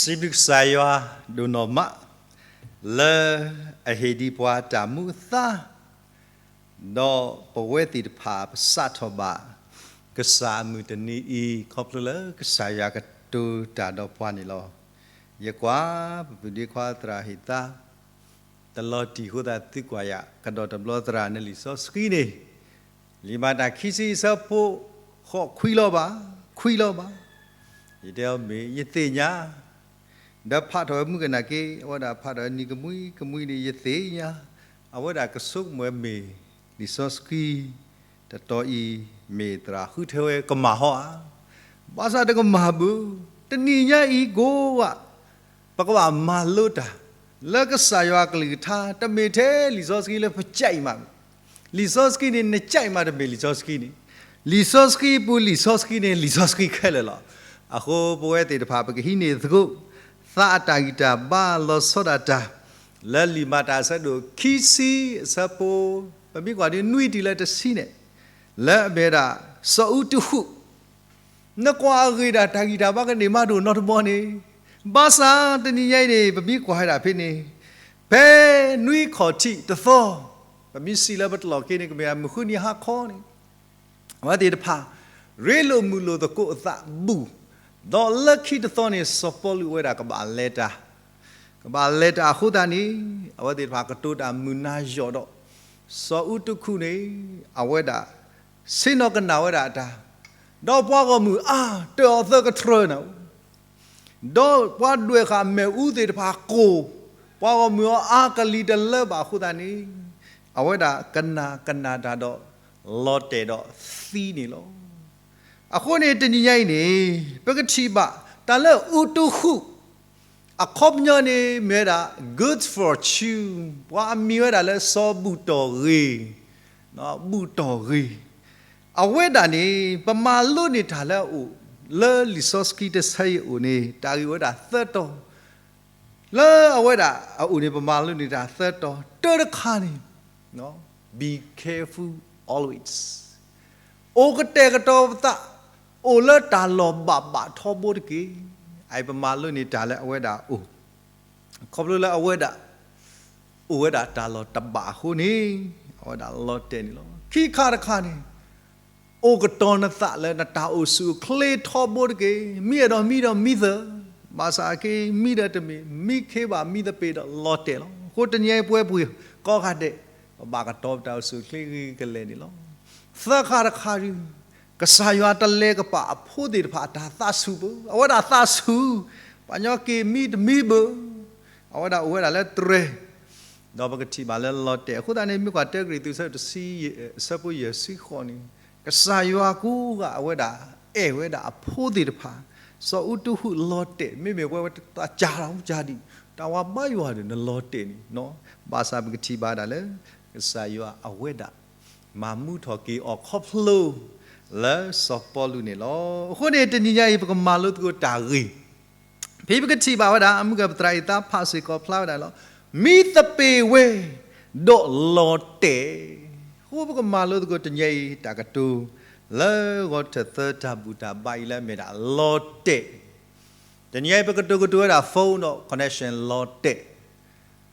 စံးဘျုးကစၢ်ယွၤဒိၣ်နီၢ်မး လၢအဟ့ၣ်ဒံးပှၤတၢ်မူအသါ, ဒီးပဝဲသ့ၣ်တဖၣ်ပစးထီၣ်ဘၣ် ကစၢ်အမုၢ်တနံၤအံၤ ခီဖျိလၢကစၢ်ယွၤကတိၤတၢ်ဒီးပှၤန့ၣ်လီၤ. ယကွၢ်ပပုၢ်ဒ့ခွါသရၣ်ဟ့ၣ်သါ တလီၤတံၢ်အဃိသတး သုကွၢ်ယၤ ကဒီးတဘျီသရၣ် နလံာ်စီဆှံန့ၣ် လံာ်မၤတၢ်ခံဆံအဆၢဖိ ဃိး ခွံလီၤဘၣ်, ခွံလီၤဘၣ်. ယတဲအီၤမ့ၢ် ယသ့ၣ်ညါ ဒီးဖးထီၣ်ဝဲမုၣ်ကနၣ်က့ အဝဲဒၣ်ဖးထီၣ်ဝဲနံၤကမှံကမှံန့ၣ် ယသ့ၣ်ညါ အဝဲဒၣ်ကဆိကမိၣ်ဝဲမ့ၢ် လံာ်စီဆှံတတီၤအံၤ မ့ၢ်သရၣ်ဃုထၢဝဲကမၣ်ဟီဧါ, ဘၣ်ဆၣ်တကမၣ်ဘၣ်. တနံၤညါအံၤကိးဂၤ ပကဘၣ်မၤလိတၢ် လၢကစၢ်ယွၤအကလုၢ်ကထါ တမ့ၢ်ထဲလံာ်စီဆှံလၢပကၠဲးမး, လံာ်စီဆှံန့ၣ် နကၠဲးမးတမ့ၢ်လံာ်စီဆှံန့ၣ်, လံာ်စီဆှံအပူၤ လံာ်စီဆှံန့ၣ် လံာ်စီဆှံခဲလၢာ်လီၤ. အဃိပဝဲသ့ၣ်တဖၣ် ပကဟံးန့ၢ်သကိး သးအတၢ်ဂံၢ်တၢ်ဘါ လီၤဆီဒၣ်တၢ် လၢလံာ်မၤတၢ်အဆၢဒိၣ်ခံဆံအဆၢဖိ ပမ့ၢ်ကွၢ်ဒ်နွံတုၤလၢတဆံန့ၣ် လၢအမ့ၢ်ဝဲဒၣ် စီၤအူတဟူး နကွၢ်အဂ့ၢ်ဒၣ် တၢ်ဂံၢ်တၢ်ဘါကန့ၢ်မးဒိၣ်နီတဘီန့ၣ်, ဘၣ်ဆၣ်တနံၤညါအံၤန့ၣ် ပမ့ၢ်ကွၢ်ဝဲဒၣ်ဖဲန့ၣ် ဖဲနွံခီၣ်ထံးတသီ, ပမ့ၢ်စံးလၢပတလီၢ်က့န့ၣ် ကမ့ၢ်မုၢ်ဃုနံၤဟါခီန့ၣ် အဝဲသ့ၣ်တဖၣ် ရ့လိာ်မုာ်လိာ်သကိးအသးဘူး, ဒီးလၢခံတသီန့ၣ် စီၤပီလူးအဝဲဒၣ်ကဘၣ်လဲၤတၢ်, ကဘၣ်လဲၤတၢ်အဃိသတးန့ၣ် အဝဲသ့ၣ်တဖၣ်ကတိၤတၢ်မုာ်နၢ်ယီၣ်ဒီး စီၤအူတဟူးန့ၣ် အဝဲဒၣ် ဆ့ၣ်နီၤကနၣ်ဝဲဒၣ်အတၢ်, ဒီးပှၤဂီၢ်မုၢ်အါ တၢၢ်အီၤသၢကထြၢနၤ ဒီးပှၤဒွဲၣ်ဃာ်မ့ၣ်အူသ့ၣ်တဖၣ်ကိၢ်, ပှၤဂီၢ်မုၢ်အီၤအါကလံၤတလၢဘၣ်အဃိသတးန့ၣ် အဝဲဒၣ်ကနၣ်ကနၣ်တၢ်ဒီး လီၤတဲာ်ဒီးသံန့ၣ်လီၤ. အဃိန့ၣ် တနံၤညါအံၤန့ၣ် ပကထံၣ်ဘၣ် တၢ်လၢအူတဟူး အခီပညီန့ၣ် မ့ၢ်ဝဲဒၣ် good fortune ပှၤအမံၤဝဲဒၣ်လၢစီၤဘူၣ်တီၢ်ဂ့ၤ, ဘူၣ်တီၢ်ဂ့ၤ, အဝဲဒၣ်န့ၣ် ပမၤလိန့ၢ်တၢ်လၢအအိၣ် လၢလံာ်စီဆှံတဆၢအံၤအအိၣ်န့ၣ် တၢ်ဂ့ၢ်ဝဲဒၣ်သၢတီၤ, လၢအဝဲဒၣ်အအိၣ်န့ၣ် ပမၤလိန့ၢ်တၢ်သၢတီၤ, တၢတခါန့ၣ် be careful always, အိၣ်ကတဲာ်ကတီၤပသး, အိၣ်လၢတၢ်လီၢ်ဘၣ်ဘၣ်ထီဘိတက့ၢ်. အအံၤပမၤလိန့ၢ်တၢ်လၢအဝဲဒၣ်အအိၣ်, ခီဖျိလၢအဝဲဒၣ် အိၣ်ဝဲဒၣ်တၢ်လီၢ်တဘၣ်အဃိန့ၣ် အဝဲဒၣ်လီၤတဲာ်န့ၣ်လီၤ. ခံခါတခါန့ၣ် အိၣ်ကတီၤနသးလၢနတၢ်အိၣ်ဆူၣ်အိၣ်ချ့ထီဘိတက့ၢ်. မံဒီးမံဒီးမံသၢ, ဘၣ်ဆၣ်အခဲအံၤ မံဒီးတမ့ၢ် မံခ့ဘၣ်မံသပ့ၤဒီးလီၤတဲာ်လီၤ. အဃိတနံၤအံၤပဝဲပှၤ ကိးဂၤဒဲး ပဘၣ်ကတီၤပတၢ်အိၣ်ဆူၣ်အိၣ်ချ့ဂ့ၤကလဲာ်န့ၣ်လီၤ. သၢခါတခါဒုး ကစၢ်ယွၤတလဲၤကပာ်အဖိသ့ၣ်တဖၣ်အတၢ်သးဆူၣ်ဘၣ်. အဝဲဒၣ်သးဆူၣ်, ပှၤညီက့ၤမံတမံဘၣ်, အဝဲဒၣ်အိၣ်ဝဲဒၣ်လၢတြဲၤ ဒီးပကထံၣ်ဘၣ်လၢလီၤတဲာ်. အဃိသတးန့ၣ် မ့ၢ်ကွၢ်တၢကရံၣ်သူး အဆၢဒိၣ်တဆံယဲၢ် အဆၢဖိယဲၢ်ဆံဃိးန့ၣ် ကစၢ်ယွၤကိးဂၤအဝဲဒၣ် အဲၣ်ဝဲဒၣ်အဖိသ့ၣ်တဖၣ်, စီၤအူတဟူးလီၤတဲာ်, မ့မ့ၢ်ပဝဲဝဲတၢ်ကၢ်လီၤမူကၢ်ဒံး, တၢ်ဝၤဘါယွၤဒီးနလီၤတဲာ်န့ၣ်, ဘၣ်ဆၣ်ပကထံၣ်ဘၣ်ဒၣ်လၢ ကစၢ်ယွၤအဝဲဒၣ် မၤမူထီၣ်က့ၤအီၤခီဖျိ လၢစီၤပီလူးန့ၣ်လီၤ. အဃိန့ၣ် တနံၤညါအံၤ ပကမၤလိသကိးတၢ်ဂ့ၢ် ဖဲပကထံၣ်ဘၣ်ဝဲဒၣ် မုၢ်ကပသရၣ်အံၤသးဖးစ့ၢ်ကီးဖျါဝဲဒၣ်လီၤ. မံသပ့ၤဝဲ ဒီးလီၤတဲာ်. အဃိပကမၤလိသကိးတနံၤအံၤ တၢ်ကတိၤ လၢဂီၤထၢၣ်သၢတၢ်ဘူၣ်တၢ်ဘါအံၤလၢအမ့ၢ်ဒၣ်လီၤတဲာ်. တနံၤအံၤ ပကတိၤကတိၤဝဲဒၣ် phone ဒီး connection လီၤတဲာ်,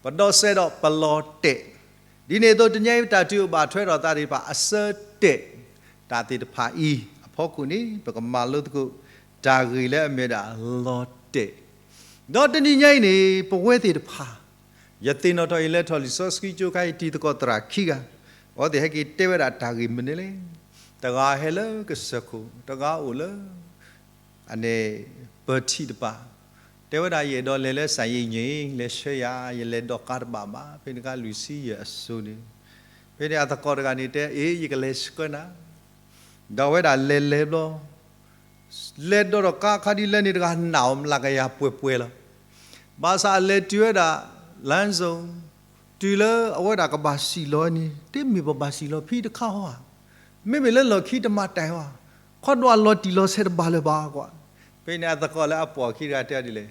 ပဒီးစဲးဒီးပလီၤတဲာ်, ဒ်န့ၣ်အသိး တနံၤအံၤ ပတၢ်တုၤအိၣ်ဘၣ်ထွဲထီၣ်သးသ့ၣ်တဖၣ် အဆၢတဲာ်တၢ်သ့ၣ်တဖၣ်အံၤအဖီခိၣ်န့ၣ် ပကမၤလိသကိး တၢ်ဂ့ၢ်လၢအမ့ၢ်ဒၣ်လီၤတဲာ်. ဒီးတနံၤညါအံၤန့ၣ် ပဝဲသ့ၣ်တဖၣ် ယသ့ၣ်နီၣ်ထီၣ်အံၤ လဲၤထီၣ်လံာ်စီဆှံကၠိခါအံၤ တံၤသကိးသရၣ်ခံဂၤ, အဝဲသ့ၣ်ဟဲက့ၤတဲဝဲဒၣ်တၢ်ဂ့ၢ်မနုၤလဲၣ်. တဂၤဟဲလၢကစၢၢ်ခိၣ်, တဂၤအိၣ်လၢ အန့ၣ် ပၢၤထံးတပၤ, တဲဝဲဒၣ် ယအဲၣ်ဒိးလဲၤလၢ စၣ်ယ့ၣ်ည့ၣ် လဲၤဆှၢယၤ, ယလဲၤဒိးကါတဘၣ်ဘၣ်, ဖဲန့ၣ်အခါလွံၢ်ဆံယဲၢ်အစိၤန့ၣ်, ဖဲန့ၣ်အသကိးတဂၤန့ၣ်တဲ အ့ ယကလဲၤဆှၢနၤ, ဒီးအဝဲဒၣ်လဲၤလဲၤဘျီ လဲၤဒိးထီၣ်ကါအခါဒ်လဲၣ်န့ၣ် တဂၤနာ်အီၤမျးကယၤပှဲၤပှဲၤလီၤ. ဘၣ်ဆၣ်အလဲၤတုၤဝဲဒၣ် လမ်းစုံ, တုၤလၢအဝဲဒၣ်ကဘၣ်စံၣ်လီၤန့ၣ် တမ့ၢ်ပဘၣ်စံၣ်လီၤဖံးတခါဧါ, မ့မ့ၢ်လၢလီၢ်ခံတမၤတၢ်ဧါ, ခီဒွးလီၤတံၢ်လီၤဆဲးတဘၣ်လၢၤဘၣ်ကွၢ်. ဖဲန့ၣ်အသကိးလၢအပိာ်အခံတဂၤတဲဒ်လဲၣ်,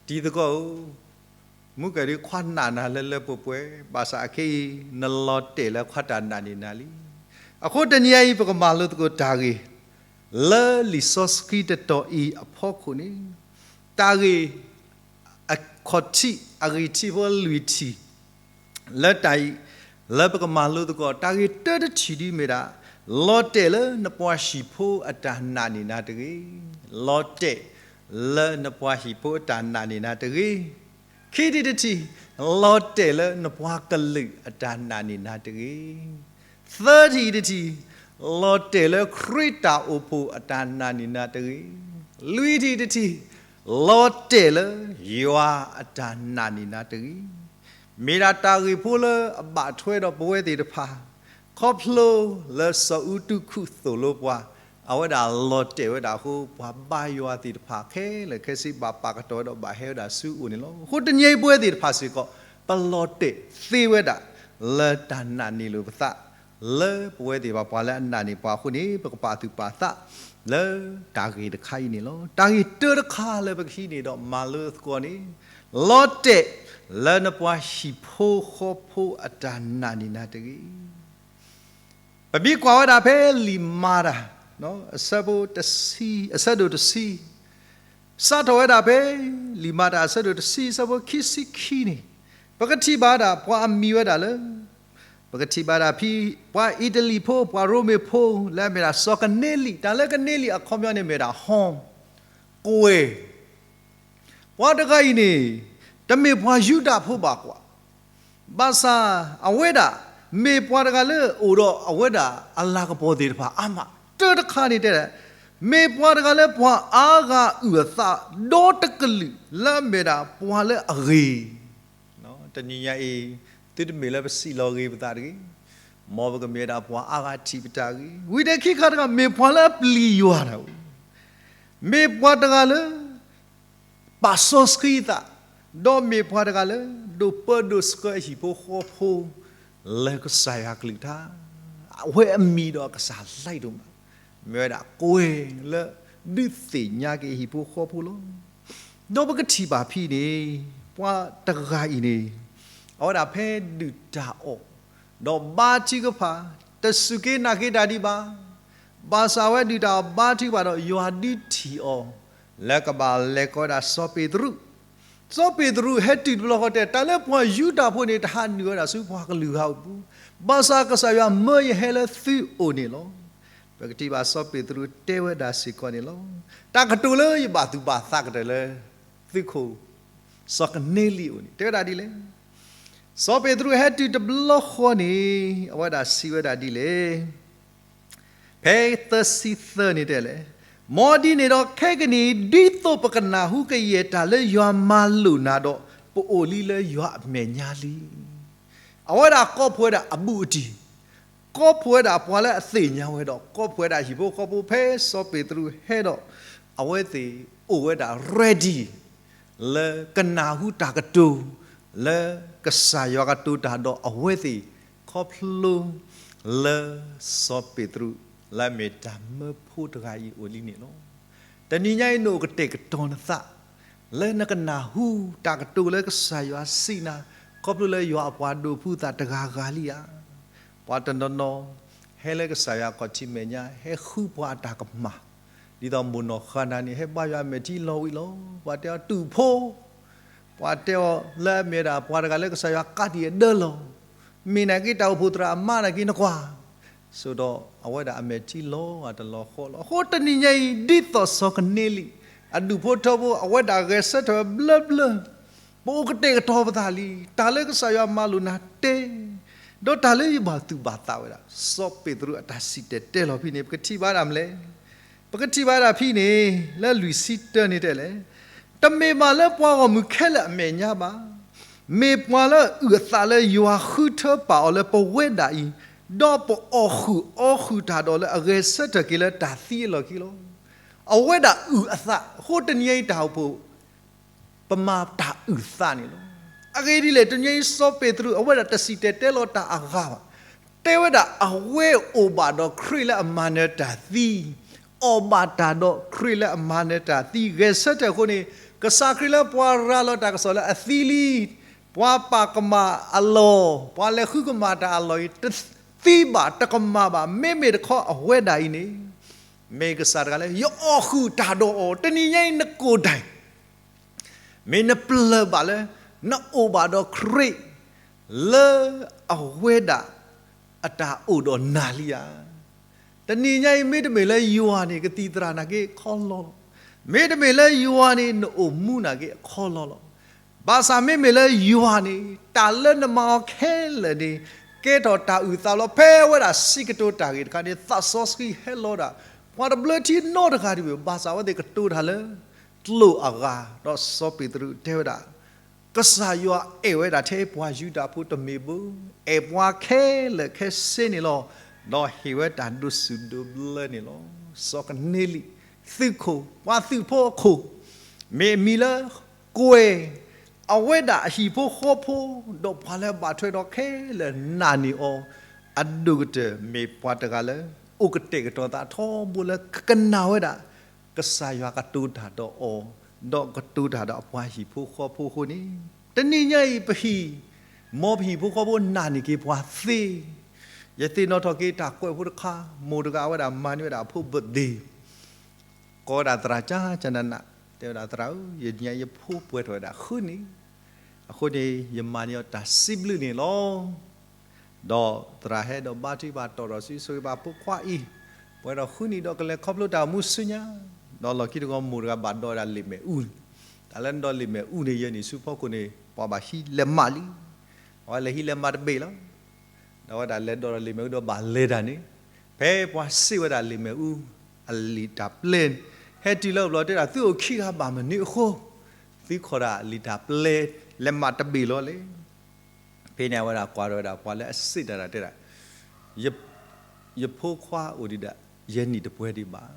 တံၤသကိးဧၢ, မုၢ်ကဒုးခွါနာ်နၤလၢလၢပှဲၤပှဲၤ, ဘၣ်ဆၣ်အခဲအံၤ နလီၤတဲာ်လၢခွါတၢ်နာ်န့ၢ်နၤလံ. အဃိတနံၤအံၤ ပကမၤလိသကိးတၢ်ဂ့ၢ် လၢလံာ်စီဆှံတတီၤအံၤအဖီခိၣ်န့ၣ်, တၢ်ဂ့ၢ် ခီၣ်ထံးအဂံၢ်ထံးဖိလွံၢ်ထံၣ် လၢတၢ်အံၤ လၢပကမၤလိသကိး တၢ်ဂ့ၢ်တၢတထံၣ်ဒ်မ့ၢ်ဒၣ် လီၤတဲာ်လၢနပှၤဟံၣ်ဖိအတၢ်နာ်န့ၢ်နၤတဂ့ၤ. လီၤတဲာ်လၢနပှၤဟံၣ်ဖိအတၢ်နာ်န့ၢ်နၤတဂ့ၤ. ခံထံၣ်တထံၣ်, လီၤတဲာ်လၢနပှၤကလုာ်အတၢ်နာ်န့ၢ်နၤတဂ့ၤ. သၢထံၣ်တထံၣ်, လီၤတဲာ်လၢခရံာ်တၢ်အိၣ်ဖှိၣ်အတၢ်နာ်န့ၢ်နၤတဂ့ၤ. လွံၢ်ထံၣ်တထံၣ်, လီၤတဲာ်လၢယွၤအတၢ်နာ်န့ၢ်နၤတဂ့ၤ. မ့ၢ်ဒၣ်တၢ်ဂ့ၢ်ဖိလၢအဘၣ်ထွဲဒီးပဝဲသ့ၣ်တဖၣ်, ခီဖျိလၢစီၤအူတူခူသိၣ်လိပှၤ, အဝဲဒၣ်လီၤတဲာ်ဝဲဒၣ်အဃိ ပှၤဘါယွၤသ့ၣ်တဖၣ်ခဲလၢာ်ခဲဆ့ ဘၣ်ပာ်ကတီၢ်ဝဲဒီးဘၣ်ဟဲဝဲဒၣ်ဆူအအိၣ်န့ၣ်လီၤ. အဃိတနံၤအံၤပဝဲသ့ၣ်တဖၣ်စ့ၢ်ကီး ပလီၤတဲာ်သ့ဝဲဒၣ် လၢတၢ်နာ်န့ၢ်လိာ်ပသး လၢပဝဲသ့ၣ်တဖၣ်ပှၤလၢအနာ်န့ၢ်ပှၤအဃိန့ၣ် ပကပာ်သူၣ်ပာ်သး လၢတၢ်ဂ့ၢ်တခါအံၤန့ၣ်လီၤ. တၢ်ဂ့ၢ်တၢတခါလၢပကဟံးန့ၢ်ဒီးမၤလိသကိးန့ၣ်, လီၤတဲာ်လၢနပှၤဟံၣ်ဖိဃီဖိအတၢ်နာ်န့ၢ်နၤတဂ့ၤ. ပမ့ၢ်ကွၢ်ဝဲဒၣ်ဖဲလံာ်မၤတၢ် အဆၢဖိတဆံ, အဆၢဒိၣ်တဆံ, စးထီၣ်ဝဲဒၣ်ဖဲ လံာ်မၤတၢ်အဆၢဒိၣ်တဆံ အဆၢဖိခံဆံခံန့ၣ်, ပကထံၣ်ဘၣ်ဒၣ်ပှၤအမံၤဝဲဒၣ်လၢ ပကထံၣ်ဘၣ်ဒၣ်ဖဲ ပှၤအံၣ်တလံၣ်ဖိ ပှၤရိမ့ၤဖိ လၢအမ့ၢ်ဒၣ်စီၤကနဲလံ, တၢ်လၢကနဲလံအခီပညီန့ၣ်မ့ၢ်ဒၣ် ဟီၣ် ကွဲၤ ပှၤတဂၤအံၤန့ၣ် တမ့ၢ်ပှၤယူဒၤဖိဘၣ်ကွၢ်, ဘၣ်ဆၣ်အဝဲဒၣ် မ့ၢ်ပှၤတဂၤလၢအိၣ်ဒီးအဝဲဒၣ်အလၤကပီၤသ့ၣ်တဖၣ်အါမး, တၢတခါန့ၣ်တဲဒၣ် မ့ၢ်ပှၤတဂၤလၢပှၤအါဂၤအုၣ်အသး ဒီတကလုာ်လၢအမ့ၢ်ဒၣ်ပှၤလၢအဂ့ၤ တနံၤညါအံၤ သုတမ့ၢ်လၢပစံးလီၤဂ့ၤပသးတဂ့ၤ, မ်ပကမ့ၢ်ဝဲဒၣ်ပှၤအါဂၤထံၣ်ပတၢ်ဂ့ၤ, ဝံၤဒီးခံခါတဂၤ မ့ၢ်ပှၤလၢအပျံၤယွၤတၢ်အိၣ်, မ့ၢ်ပှၤတဂၤလၢ ပာ်စီဆှံအသး, ဒီးမ့ၢ်ပှၤတဂၤလၢ ဒိးပၢဒိးဆှၢအဟံၣ်ဖိဃီဖိ လၢကစၢ်ယွၤအကလုၢ်ကထါ, အဝဲအမံၤဒီးအကစၢ်လၢဒိၣ်မး, မ့ၢ်ဝဲဒၣ်ကွဲၤလၢ ဒုးသ့ၣ်ညါက့ၤအဟံၣ်ဖိဃီဖိလီၤ. ဒီးပကထံၣ်ဘၣ်ဖဲန့ၣ် ပှၤတဂၤအံၤန့ၣ် အဝဲဒၣ်ဖဲဒုၣ်တၢ်အီၣ် ဒီးဘါထုကဖၣ် တစူၢ်က့ၤနာ်က့ၤတၢ်ဒံးဘၣ်, ဘၣ်ဆၣ်အဝဲဒုၣ်တၢ်အီၣ်ဘါထုကဖၣ်ဒီး ယွၤဒုးထံၣ်အီၤ လၢကဘၣ်လဲၤကိးဝဲဒၣ်စီၤပ့းတရူး, စီၤပ့းတရူးဟဲတုၤတဘျီဃီတဲ တၢ်လၢပှၤယူဒၤဖိန့ၣ် တဟးနုာ်ဝဲဒၣ်ဆူပှၤကလုာ်ဂၤအပူၤ, ဘၣ်ဆၣ်ကစၢ်ယွၤမၢယဟဲလၢသုအိၣ်န့ၣ်လီၤ. ပကထံၣ်ဘၣ်စီၤပ့းတရူးတဲဝဲဒၣ်စ့ၢ်ကီးန့ၣ်လီၤ. တၢ်ကတိၤလၢယဘၣ်သူၣ်ဘၣ်သးကတၢၢ်လၢ သုးခိၣ် စီၤကနဲလံအအိၣ်န့ၣ် တဲဝဲဒၣ်ဒ်လဲၣ်. စီၤပ့းတရူးဟဲတုၤတဘျီဃီန့ၣ် အဝဲဒၣ်စံးဝဲဒၣ်ဒ်လဲၣ်. ဖဲသၢဆံသၢန့ၣ်တဲလဲၣ်, မ်ဒ်န့ၣ်ဒီးခဲကနံၣ်အံၤ ဒ်သိးပကနၢ်ဟူကယဲၢ်တၢ်လၢယွၤမၤလိာ်နၤဒီး ပအိၣ်လံလၢယွၤအမဲာ်ညါလံ. အဝဲဒၣ်ကိးဖှိၣ်ဝဲဒၣ်အဘူးအတံၢ်, ကိးဖှိၣ်ဝဲဒၣ်ပှၤလၢအသ့ၣ်ညါဝဲဒီး ကိးဖှိၣ်ဝဲဒၣ်ဟံၣ်ဖိဃီဖိ ဖဲစီၤပ့းတရူးဟဲဒီး အဝဲသ့ၣ်အိၣ်ဝဲဒၣ် ready လၢကနၢ်ဟူတၢ်ကတိၤ လၢကစၢ်ယွၤကတိၤတၢ်ဒီးအဝဲသ့ၣ် ခီဖျိလၢစီၤပ့းတရူး လၢအမ့ၢ်တၢ်မၢဖိတဂၤအံၤအိၣ်လံန့ၣ်လီၤ. တနံၤညါအံၤ နအိၣ်ကတဲာ်ကတီၤနသး လၢနကနၢ်ဟူတၢ်ကတိၤလၢကစၢ်ယွၤစံးနၤ ခီဖျိလၢယွၤအပှၤဒိးဖှူသးတဂၤဂၤလံဧါ. ပှၤတနီၤနီၤ ဟဲလၢကစၢ်ယွၤအခီၣ်ထံးမဲာ်ညါ ဟဲဃုပှၤအတၢ်ကမၣ် ဒ်သိးမိၢ်နီၢ်ဃၢ်နၤန့ၣ် ဟဲဘါယွၤအမဲာ်ထံလီၤဝံၤလီၤ. ပှၤတဲအီၤတူၢ်ဖိ ပှၤတဲအီၤလၢအမ့ၢ်ဒၣ်ပှၤတဂၤလၢကစၢ်ယွၤကးတံာ်အဒၢလီၤ. မ့ၢ်နာ်က့တၢ်အိၣ်ဖှိၣ်သရၣ်အမါနာ်က့နကွၢ် ဆိးဒီးအဝဲဒၣ်အမဲာ်ထံလီၤဂာ်တလီၤဃီလီၤ. အဃိတနံၤညါအံၤ ဒ်သိးစီၤကနဲလံ အဒူၣ်ဖိထၢဖိ အဝဲဒၣ်ဂဲၤဆၢထၢၣ်ဘျၢဘျၢ ပအိၣ်ကတဲာ်ကတီၤပသးလံ. တၢ်လၢကစၢ်ယွၤမၤလိာ်နၤတဲ ဒီးတၢ်လၢယဘၣ်သူၣ်ဘၣ်သးဝဲဒၣ် စီၤပ့းတရူးအတၢ်စံၣ်တဲၤတဲလီၤဖဲန့ၣ် ပကထံၣ်ဘၣ်ဒၣ်မလဲၣ်. ပကထံၣ်ဘၣ်ဒၣ်ဖဲန့ၣ် လၢလွံၢ်ဆံတၢန့ၣ်တဲလဲၣ်, တမ့ၢ်ဘၣ်လၢပှၤဂီၢ်မုၢ်ခဲလၢာ်အမဲာ်ညါဘၣ်. မ့ၢ်ပှၤလၢအုၣ်အသးလၢယွၤဃုထၢပာ်အီၤလၢပဝဲဒၣ်အံၤ, ဒီးပအီၣ်ဃုာ်အီဃုာ်တၢ်ဒီးလၢအဂဲၤဆၢထၢၣ်က့ၤလၢတၢ်သံအလီၢ်ခံလီၤ. အဝဲဒၣ်အုၣ်အသး အဃိတနံၤအံၤတၢ်အိၣ်ဖှိၣ် ပမၤတၢ်အုၣ်သးန့ၣ်လီၤ. အဂ့ၢ်ဒ်လဲၣ် တနံၤအံၤစီၤပ့းတရူး အဝဲဒၣ်တစံၣ်တဲၤတဲလီၤတၢ်အဂၤဘၣ်. တဲဝဲဒၣ်အဝဲအိၣ်ဘၣ်ဒီးခရံာ်လၢအမၤနၢၤတၢ်သံ, အီၣ်ဘၣ်တၢ်ဒီးခရံာ်လၢအမၤနၢၤတၢ်သံ ဂဲၤဆၢထၢၣ်အဃိန့ၣ် ကစၢ်ခရံာ်လၢပှၤရၤလီၤတၢ်ကစီၣ်လၢအသံလံ, ပှၤပာ်ကမၣ်အလီၢ်, ပှၤလဲၤဃုကမၣ်တၢ်အလီၢ်အံၤ တသံဘၣ်တကမၣ်ဘၣ်. မ့မ့ၢ်တခီအဝဲဒၣ်အံၤန့ၣ် မ့ၢ်ကစၢ်တဂၤလၢယအီၣ်ဃုာ်တၢ်ဒီးအီၤ တနံၤညါအံၤနကိၢ်ဒဲး မ့ၢ်နပျၢၢ်ဘၣ်လၢ နအိၣ်ဘၣ်ဒီးခရံာ် လၢအဝဲဒၣ်အတၢ်အိၣ်ဒီးနၤလံဧါ. တနံၤညါအံၤ မ့တမ့ၢ်လၢယွၤန့ၣ် ကသံၣ်သရၣ်နာ်က့အခီလီလီၤ. မ့တမ့ၢ်လၢယွၤန့ၣ် နအိၣ်မူနာ်က့အခီလီလီၤ. ဘၣ်ဆၣ်မ့မ့ၢ်လၢယွၤန့ၣ် တၢ်လၢနမၤအီၤခဲလၢာ်န့ၣ် ကဲထီၣ်တၢ်အုၣ်သးလီၤ. ဖဲအဝဲဒၣ်စံးကတိၤတၢ်ဂ့ၢ်တခါန့ၣ် သးစီဆှံဟဲလီၤဒၣ် ပှၤတဘျၢထံနီတဂၤတဂ့ၤ, ဘၣ်ဆၣ်အဝဲသ့ၣ်ကတိၤတၢ်လၢ ကျိာ်အဂၤ, ဒီးစီၤပ့းတရူးတဲဝဲဒၣ် ကစၢ်ယွၤအဲၣ်ဝဲဒၣ်ထဲပှၤယူဒၤဖိတမ့ၢ်ဘၣ်, အဲၣ်ပှၤခဲလၢာ်ခဲဆ့န့ၣ်လီၤ. ဒီးဟ့ၣ်ဝဲတၢ်ဒိးစူၣ်ဒိးဘျၢန့ၣ်လီၤ. စီၤကနဲလံသုးခိၣ်, ပှၤသုးဖိအခိၣ်, မ့ၢ်အမံၤလၢ ကွဲၤ အဝဲဒၣ်အဟံၣ်ဖိဃီဖိ, ဒီးပှၤလၢအဘၣ်ထွဲဒီးခဲလၢာ်နာ်န့ၢ်အီၤ, အဒိၣ်ကတၢၢ်မ့ၢ်ပှၤတဂၤလၢ အိၣ်ကတဲာ်ကတီၤသးထီဘိလၢကကနၣ်ဝဲဒၣ် ကစၢ်ယွၤကတိၤတၢ်ဒီးအီၤ, ဒီးကတိၤတၢ်ဒီးအပှၤဟံၣ်ဖိဃီဖိအဃိန့ၣ်, တနံၤညါအံၤပဟံၣ်, မ်ပဟံၣ်ဖိဃီဖိနာ်န့ၢ်က့ၤပှၤသ့. ယသ့ၣ်နီၣ်ထီၣ်က့ၤတၢ်ကွဲးဖိတခါ, မိၢ်တဂၤအဝဲဒၣ်မၤန့ၢ်ဝဲဒၣ်အဖိ birthday, ကိးဝဲဒၣ်သရၣ်ကၠၢ်ကၠၢ်နးနး, တဲဝဲဒၣ်သရၣ်ဧၢ, ယညါယဖိပှဲၤထီၣ်ဝဲဒၣ်ဃုနံၣ်, အဃိန့ၣ် ယမၤန့ၢ်အီၤတၢ်စံးဘျုးန့ၣ်လီၤ. ဒီးသရၣ်ဟဲဒီးဘါထုကဖၣ်တီၣ်ထီၣ်ဆူဆိၣ်ဂ့ၤဘၣ်ဖိခွါအံၤ, ပှဲၤဒီးဃုနံၣ်ဒီးကလဲၤခီဖျိတၢ်အိၣ်မူဆူညါ, ဒီးလီၢ်ခံတဂီၤမိၢ်တဂၤဘၣ်ဒိးဝဲဒၣ်လံာ်မဲာ်အူ, တၢ်လၢနဒိးလံာ်မဲာ်အူန့ၣ် ယဲန့ၣ်ဆူဖီခိၣ်န့ၣ် ပှၤဘၣ်ဟံးလဲၤမးလံ, အဝဲလဲၤဟံးလဲၤမးတဘ့ၣ်လီၤ. ဒီးအဝဲဒၣ်လဲၤဒိးလံာ်မဲာ်အူဒီးဘၣ်လဲၤတၢ်န့ၣ်, ဖဲပှၤစံးဝဲဒၣ်လံာ်မဲာ်အူ အလံာ်တၢ်ပျဲ, ဟဲတုၤလၢအဘျီတဲဒၣ် သုအိၣ်ခံဂၤဘၣ်မနုၤအဃိ, သုခိးဒၣ်လံာ်တၢ်ပျဲလဲၤမးတဘ့ၣ်လီၤလဲၣ်. ဖဲန့ၣ်အဝဲဒၣ်ကွၢ်ထီၣ်ဝဲဒၣ်ပှၤလၢအစံးတၢ်ဒၣ်တဲဒၣ်, ယဖိခွါအိၣ်ဒံးဒၣ် ယဲန့ၣ်တပှဲၤဒံးဘၣ်.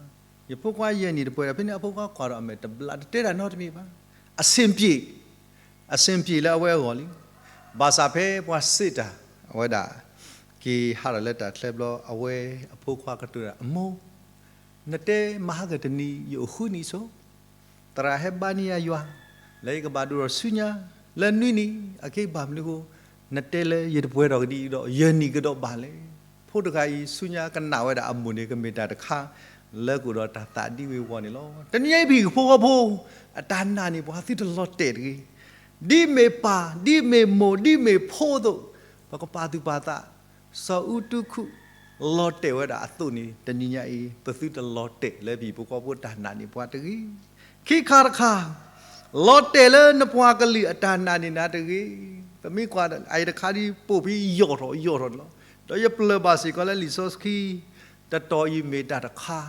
ယဖိခွါယဲန့ၣ်တပှဲၤဒီး ဖဲန့ၣ်အဖိခွါကွၢ်ဒီးအမဲာ်တဘျါ တတဲဒၣ်နီတမံၤဘၣ်. အဆင်ပြေ, အဆင်ပြေလၢအဝဲအဂီၢ်လံ. ဘၣ်ဆၣ်ဖဲပှၤစံးတၢ်, အဝဲဒၣ် က့ၤဟးထီၣ်လၢတၢ်ချၢဘျီ အဝဲအဖိခွါကတိၤဒၣ် အမိၢ်, နတဲမဟါကတနံၤ ယအိၣ်ဃုနံၣ်ဆိ, သရၣ်ဟဲဘါန့ၢ်ယၤယွၤ, လၢယကဘၣ်ဒိၣ်ထီၣ်ဆူညါ, လၢနွံနံၣ်, အက့ဘၣ်မနုၤအဃိ, နတဲလၢယတပှဲၤထီၣ်ကဒံဒီး ယဲန့ၣ်ကဒီးဘၣ်လဲၣ်. ဖိတဂၤအံၤဆူညါကနၣ်ဝဲဒၣ်အမိၢ်န့ၣ် ကမ့ၢ်တၢ်တခါ လၢကအိၣ်ဒီးတၢ်သးဒံဝ့ၤဝီၤန့ၣ်လီၤ. တနံၤညါအံၤပဟံၣ်ဖိဃီဖိ အတၢ်နာ်န့ၢ်ပှၤသုတလီၤတဲာ်တဂ့ၤ. ဒ်မ့ၢ်ပၢ်, ဒ်မ့ၢ်မိၢ်, ဒ်မ့ၢ်ဖိအသိး, ပကပာ်သူၣ်ပာ်သး စီၤအူတူခူၣ် လီၤတဲာ်ဝဲဒၣ်အသိးန့ၣ် တနံၤညါအံၤ ပသုတလီၤတဲာ်လၢပဟံၣ်ဖိဃီဖိတၢ်နာ်န့ၢ်ပှၤတဂ့ၤ. ခံခါတခါ, လီၤတဲာ်လၢနပှၤကလုာ်အတၢ်နာ်န့ၢ်နၤတဂ့ၤ. ပမ့ၢ်ကွၢ်အအံၤတခါဒ် ပိာ်ဖံးယိာ်ထီၣ်ယိာ်ထီၣ်န့ၣ်လီၤ. ဒီးယပျၢ်ဘၣ်စ့ၢ်ကီးလၢလံာ်စီဆှံ တတီၤအံၤမ့ၢ်တၢ်တခါ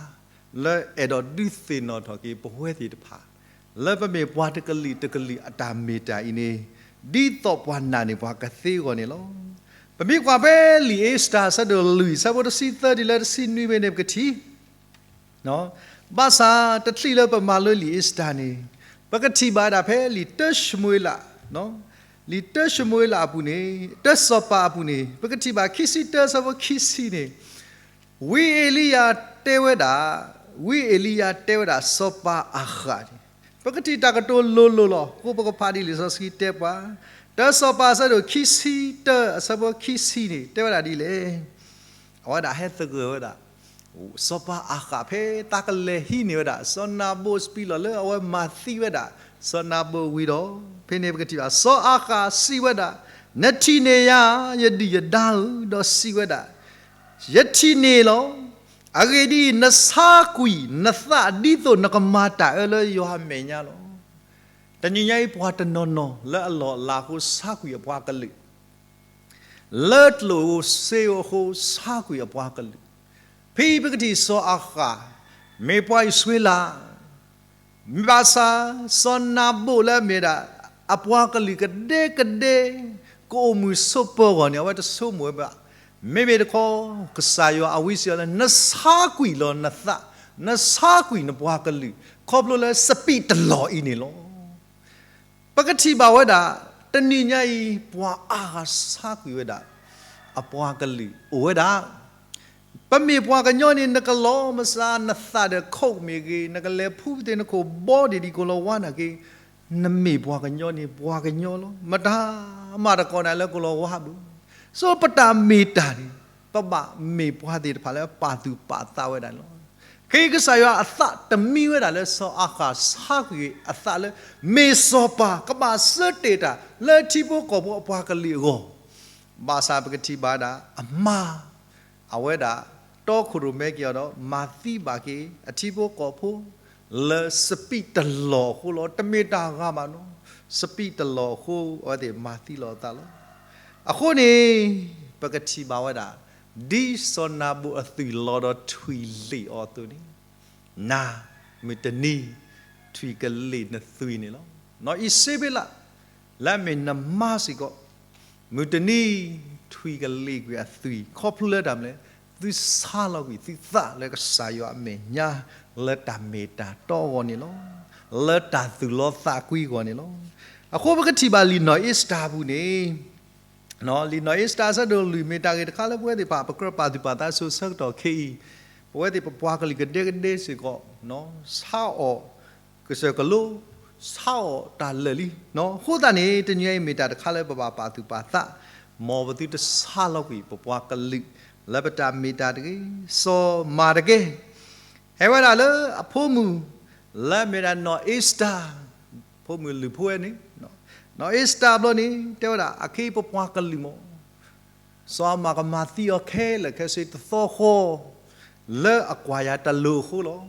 လၢအဲၣ်ဒိးဒုးသ့ၣ်နီၣ်ထီၣ်က့ၤပဝဲသ့ၣ်တဖၣ် လၢပမ့ၢ်ပှၤတကလုာ်တကလုာ်အတၢ်မ့ၢ်တၢ်အံၤန့ၣ် ဒ်သိးပှၤနာ်န့ၢ်ပှၤကသ့အဂီၢ်န့ၣ်လီၤ. ပမ့ၢ်ကွၢ်ဖဲလံာ်အ့စတၢၤ အဆၢဒိၣ်လွံၢ် အဆၢဖိတဆံသၢတုၤလၢတဆံနွံဖဲန့ၣ် ပကထံၣ် ဘၣ်ဆၣ်တချုးလၢပမၤလိလံာ်အ့စတၢၤန့ၣ် ပကထံၣ်ဘၣ်ဝဲဒၣ်ဖဲလံာ်တၢၡမူၤအ့လး, လံာ်တၢၡမူၤအ့လးအပူၤန့ၣ်, တၢစီၤပၤအပူၤန့ၣ် ပကထံၣ်ဘၣ်ခံဆံတၢ အဆၢဖိခံဆံန့ၣ် ဝံအ့လံယၤတဲဝဲဒၣ်, ဝံအ့လံယၤတဲဝဲဒၣ်စီၤပၤအၤဃးန့ၣ်, ပကထံၣ်တၢ်ကတိၤလိၤလိၤလီၤ. အဃိပကဖးဒ်လံာ်စီဆှံတဲပှၤ, တၢစီၤပၤအဆၢဒိၣ်ခံဆံတၢ အဆၢဖိခံဆံန့ၣ် တဲဝဲဒၣ်ဒ်လဲၣ်. အဝဲဒၣ်ဟဲသဂၢၢ်ဝဲဒၣ် စီၤပၤအၤဃး ဖဲသးကလဲၤဟံးန့ၢ်ဝဲဒၣ် စီၤနၤဘူးစပံးလီၢ်လၢအဝဲမၤသံဝဲဒၣ် စီၤနၤဘူးဝံၤဒီး ဖဲန့ၣ်ပကထံၣ်ဘၣ် စီၤအၤဃးစံးဝဲဒၣ်, နထံၣ်န့ၢ်ယၤ ယဒုၣ်ယဒါဧၢ, ဒီးစံးဝဲဒၣ်, ယထံၣ်န့ၢ်လီၤ. အဂ့ၢ်ဒ်အံၤ, နဆါကွံာ်နသးဒ်သိးနကမၤတၢ်အၢလၢယွၤအမဲာ်ညါလီၤ. တနံၤညါအံၤပှၤတနီၤနီၤလၢအလီၢ်အလၤအဃိဆါကွံာ်အပှၤကလုာ် လၢကျိၣ်ဧိၤစ့ဧိၤအဃိ ဆါကွံာ်အပှၤကလုာ်. ဖဲအံၤပကထံၣ်စီၤအၤဃး, မ့ၢ်ပှၤအံၣ်စရ့လး, ဘၣ်ဆၣ် စီၤနၤဘူးလၢအမ့ၢ်ဒၣ် အပှၤကလုာ်ကဒဲကဒဲ ကအိၣ်မုာ်ဆိးပၢၤအဂီၢ်န့ၣ် အဝဲတဆိကမိၣ်ဝဲဘၣ်. မ့မ့ၢ်တခီ ကစၢ်ယွၤအဝံစံးအီၤလၢ နဆါကွံာ်လီၤနသး, နဆါကွံာ်နပှၤကလုာ် ခီဖျိလၢစပံးတလီၢ်အံၤန့ၣ်လီၤ. ပကထံၣ်ဘၣ်ဝဲဒၣ် တနံၤညါအံၤ ပှၤအါဂၤဆါကွံာ်ဝဲဒၣ် အပှၤကလုာ်အိၣ်ဝဲဒၣ်. ပမ့ၢ်ပှၤကညီန့ၣ် နကလီၤမၢ်စၢ် နသးဒီးခိၣ်မ့ၢ်ဂ့ၤ, နကလဲၤဖှူသ့ၣ်နခိၣ်ဘီဒံးဒံးကိၣ်လီၤဝါနာ်က့, နမ့ၢ်ပှၤကညီန့ၣ် ပှၤကညီလီၤ. မတၤမၤတကိးနၤလၢကိၣ်လီၤဝါဘၣ်. ဆိပတၢ်မ့ၢ်တၢ်န့ၣ် ပဘၣ်မ့ၢ်ပှၤသ့ၣ်တဖၣ်လၢပာ်သူၣ်ပာ်သးဝဲဒၣ်န့ၣ်လီၤ. က့ၤကစၢ်ယွၤအသးတမံဝဲဒၣ်လၢစီၤအၤဃးဆါကွံာ်အသးလၢ မ့ၢ်စီၤပၤကဘၣ်ဆၢတဲာ်တၢ်လၢထံဖိကီၢ်ဖိအပှၤကလုာ်အဂီၢ်, ဘၣ်ဆၣ်ပကထံၣ်ဘၣ်ဒၣ်အမါ အဝဲဒၣ်တီခိၣ်ရိၣ်မဲက့ၤအီၤဒီး မၤသံဘၣ်က့ၤအထံဖိကီၢ်ဖိ လၢစပံးတလီၢ်အဃိလီၤ. တမ့ၢ်တၢ်ဂၤဘၣ်နီၤ, စပံးတလီၢ်အဃိ အဝဲသ့ၣ်မၤသံလီၤအသးလီၤ. အဃိန့ၣ် ပကထံၣ်ဘၣ်ဝဲဒၣ် ဒ်စီၤနၤဘူၤအသွံၣ်လီၤဒီးထွံၣ်လ့ၣ်အီၤအသိးန့ၣ်, နၤ မုၢ်တနံၤ ထွံၣ်ကလ့ၣ်နသွံၣ်န့ၣ်လီၤ. နီၢ်အံၤစ့ဘ့လး လၢအမ့ၢ်နမါစ့ၢ်ကီး မုၢ်တနံၤ ထွံၣ်ကလ့ၣ်ကွံာ်အသွံၣ် ခီဖျိလၢတၢ်မနုၤလဲၣ်, သုဆါလီၤကွံာ်သုသးလၢကစၢ်ယွၤအမဲာ်ညါ လၢတၢ်မ့ၢ်တၢ်တီအဂီၢ်န့ၣ်လီၤ. လၢတၢ်သူၣ်လီသးကွံအဂီၢ်န့ၣ်လီၤ. အဃိပကထံၣ်ဘၣ်လံာ်နီၢ်အ့စတၢၤအပူၤန့ၣ် လံာ်နီၢ်အ့စတၢၤအဆၢဒိၣ်လွံၢ် မ့ၢ်တၢ်ဂ့ၢ်တခါလၢပဝဲသ့ၣ်တဖၣ် ပကြၢးပာ်သူၣ်ပာ်သးဆိဆၢကတီၢ်ခဲအံၤ, ပဝဲသ့ၣ်ပပှၤကလုာ်ကဒဲကဒဲစ့ၢ်ကီး ဆါအီၣ်ကစၢၢ်ကလိ, ဆါအီၣ်တၢ်လၢာ်လံ. အဃိသတးန့ၣ် တနံၤအံၤမ့ၢ်တၢ်တခါလၢပဘၣ်ပာ်သူၣ်ပာ်သး, မ်ပသုတဆါလီၤကွံာ်ပပှၤကလုာ် လၢပတၢ်မ့ၢ်တၢ်တဂ့ၤ, စီၤမၤဒကဲ ဟဲဝဲဒၣ်လၢအဖိမုၣ် လၢအမ့ၢ်ဒၣ်နီၢ်အ့စတၢၤ, ဖိမုၣ်လုၢ်ဖိဝဲန့ၣ်, နီၢ်အ့စတၢၤဘျီန့ၣ် တဲဝဲဒၣ် အခဲအံၤပပှၤကလုာ်မ့ၢ် စီၤအၤမၣ်ကမၤသံအီၤခဲလၢာ်ခဲဆ့တသီဃီ, လၢအကွၢ်ယၤတလိၤအဃိလီၤ.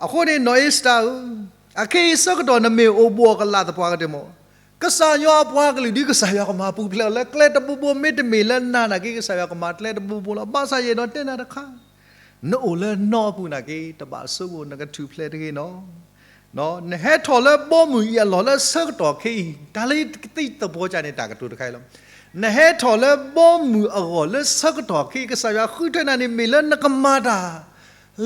အဃိန့ၣ် နီၢ်အ့စတၢၤဧၢ, အခဲအံၤဆၢကတီၢ်နမ့ၢ်အိၣ်ဘူးအီၤကလာ်သပှၢ်ကတၢၢ်မ့ၢ် ကစၢ်ယွၤအပှၤကလုာ်ဒ်ကစၢ်ယွၤကမၤပူၤဖျဲးအီၤလၢကျဲတဘိဘိ မ့တမ့ၢ်လၢနၤနာ်က့ ကစၢ်ယွၤကမၤကျဲတဘိဘိလီၤ. ဘၣ်ဆၣ်ယအဲၣ်ဒိးတဲနၤတခါ နအိၣ်လၢနီၢ်အပူၤနာ်က့ တဘၣ်ဆိကမိၣ်နကထူၣ်ဖျဲးတဂ့ၤနီၤ. နဟဲထီၣ်လၢဘီမုၢ်အံၤအလီၢ်လၢဆၢကတီၢ်ခဲအံၤ တၢ်လၢယကသံၣ်သပှၢ်ကၢန့ၣ် တၢ်ကတိၤတခါအံၤလီၤ. နဟဲထီၣ်လၢဘီမုၢ်အဂီၢ်လၢဆၢကတီၢ်ခဲအံၤ ကစၢ်ယွၤဃုထၢနၤန့ၣ် မ့ၢ်လၢနကမၤတၢ်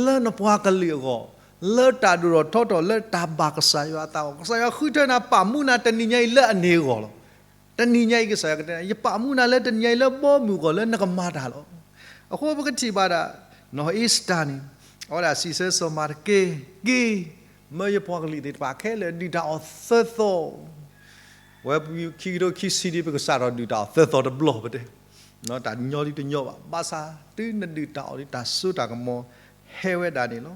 လၢနပှၤကလုာ်အဂီၢ်, လၢတၢ်ဒိၣ်ထီၣ်ထီထီၣ်လၢတၢ်ဘၣ်ကစၢ်ယွၤအသးအဂီၢ်, ကစၢ်ယွၤဃုထၢနၤ ပာ်မူနၤတနံၤညါအံၤလၢအန့ၣ်အဂီၢ်လီၤ. တနံၤညါအံၤ ကစၢ်ယွၤကတဲနၤ ယပာ်မူနၤလၢတနံၤညါအံၤလၢဘီမုၢ်အဂီၢ်လၢနကမၤတၢ်လီၤ. အဃိပကထံၣ်ဘၣ်ဒၣ် နီၢ်အ့စတၢၤန့ၣ် အဝဲဒၣ်စံးဆၢစီၤမၤဒကဲ က့ၤ မၢယပှၤကလုာ်သ့ၣ်တဖၣ်ခဲလၢာ်ဒုၣ်တၢ်အီၣ်သၢသီ ဝဲခံကထိခံဆံဒ် ပကစးထီၣ်ဒုၣ်တၢ်အီၣ်သၢသီတဘျီပတဲ, တၢ်ညီလံတညီဘၣ်. ဘၣ်ဆၣ်တုၤနဒုၣ်တၢ်အီၣ်ဒ် တၢ်စိတၢ်ကမီၤဟဲဝဲဒၣ်န့ၣ်လီၤ.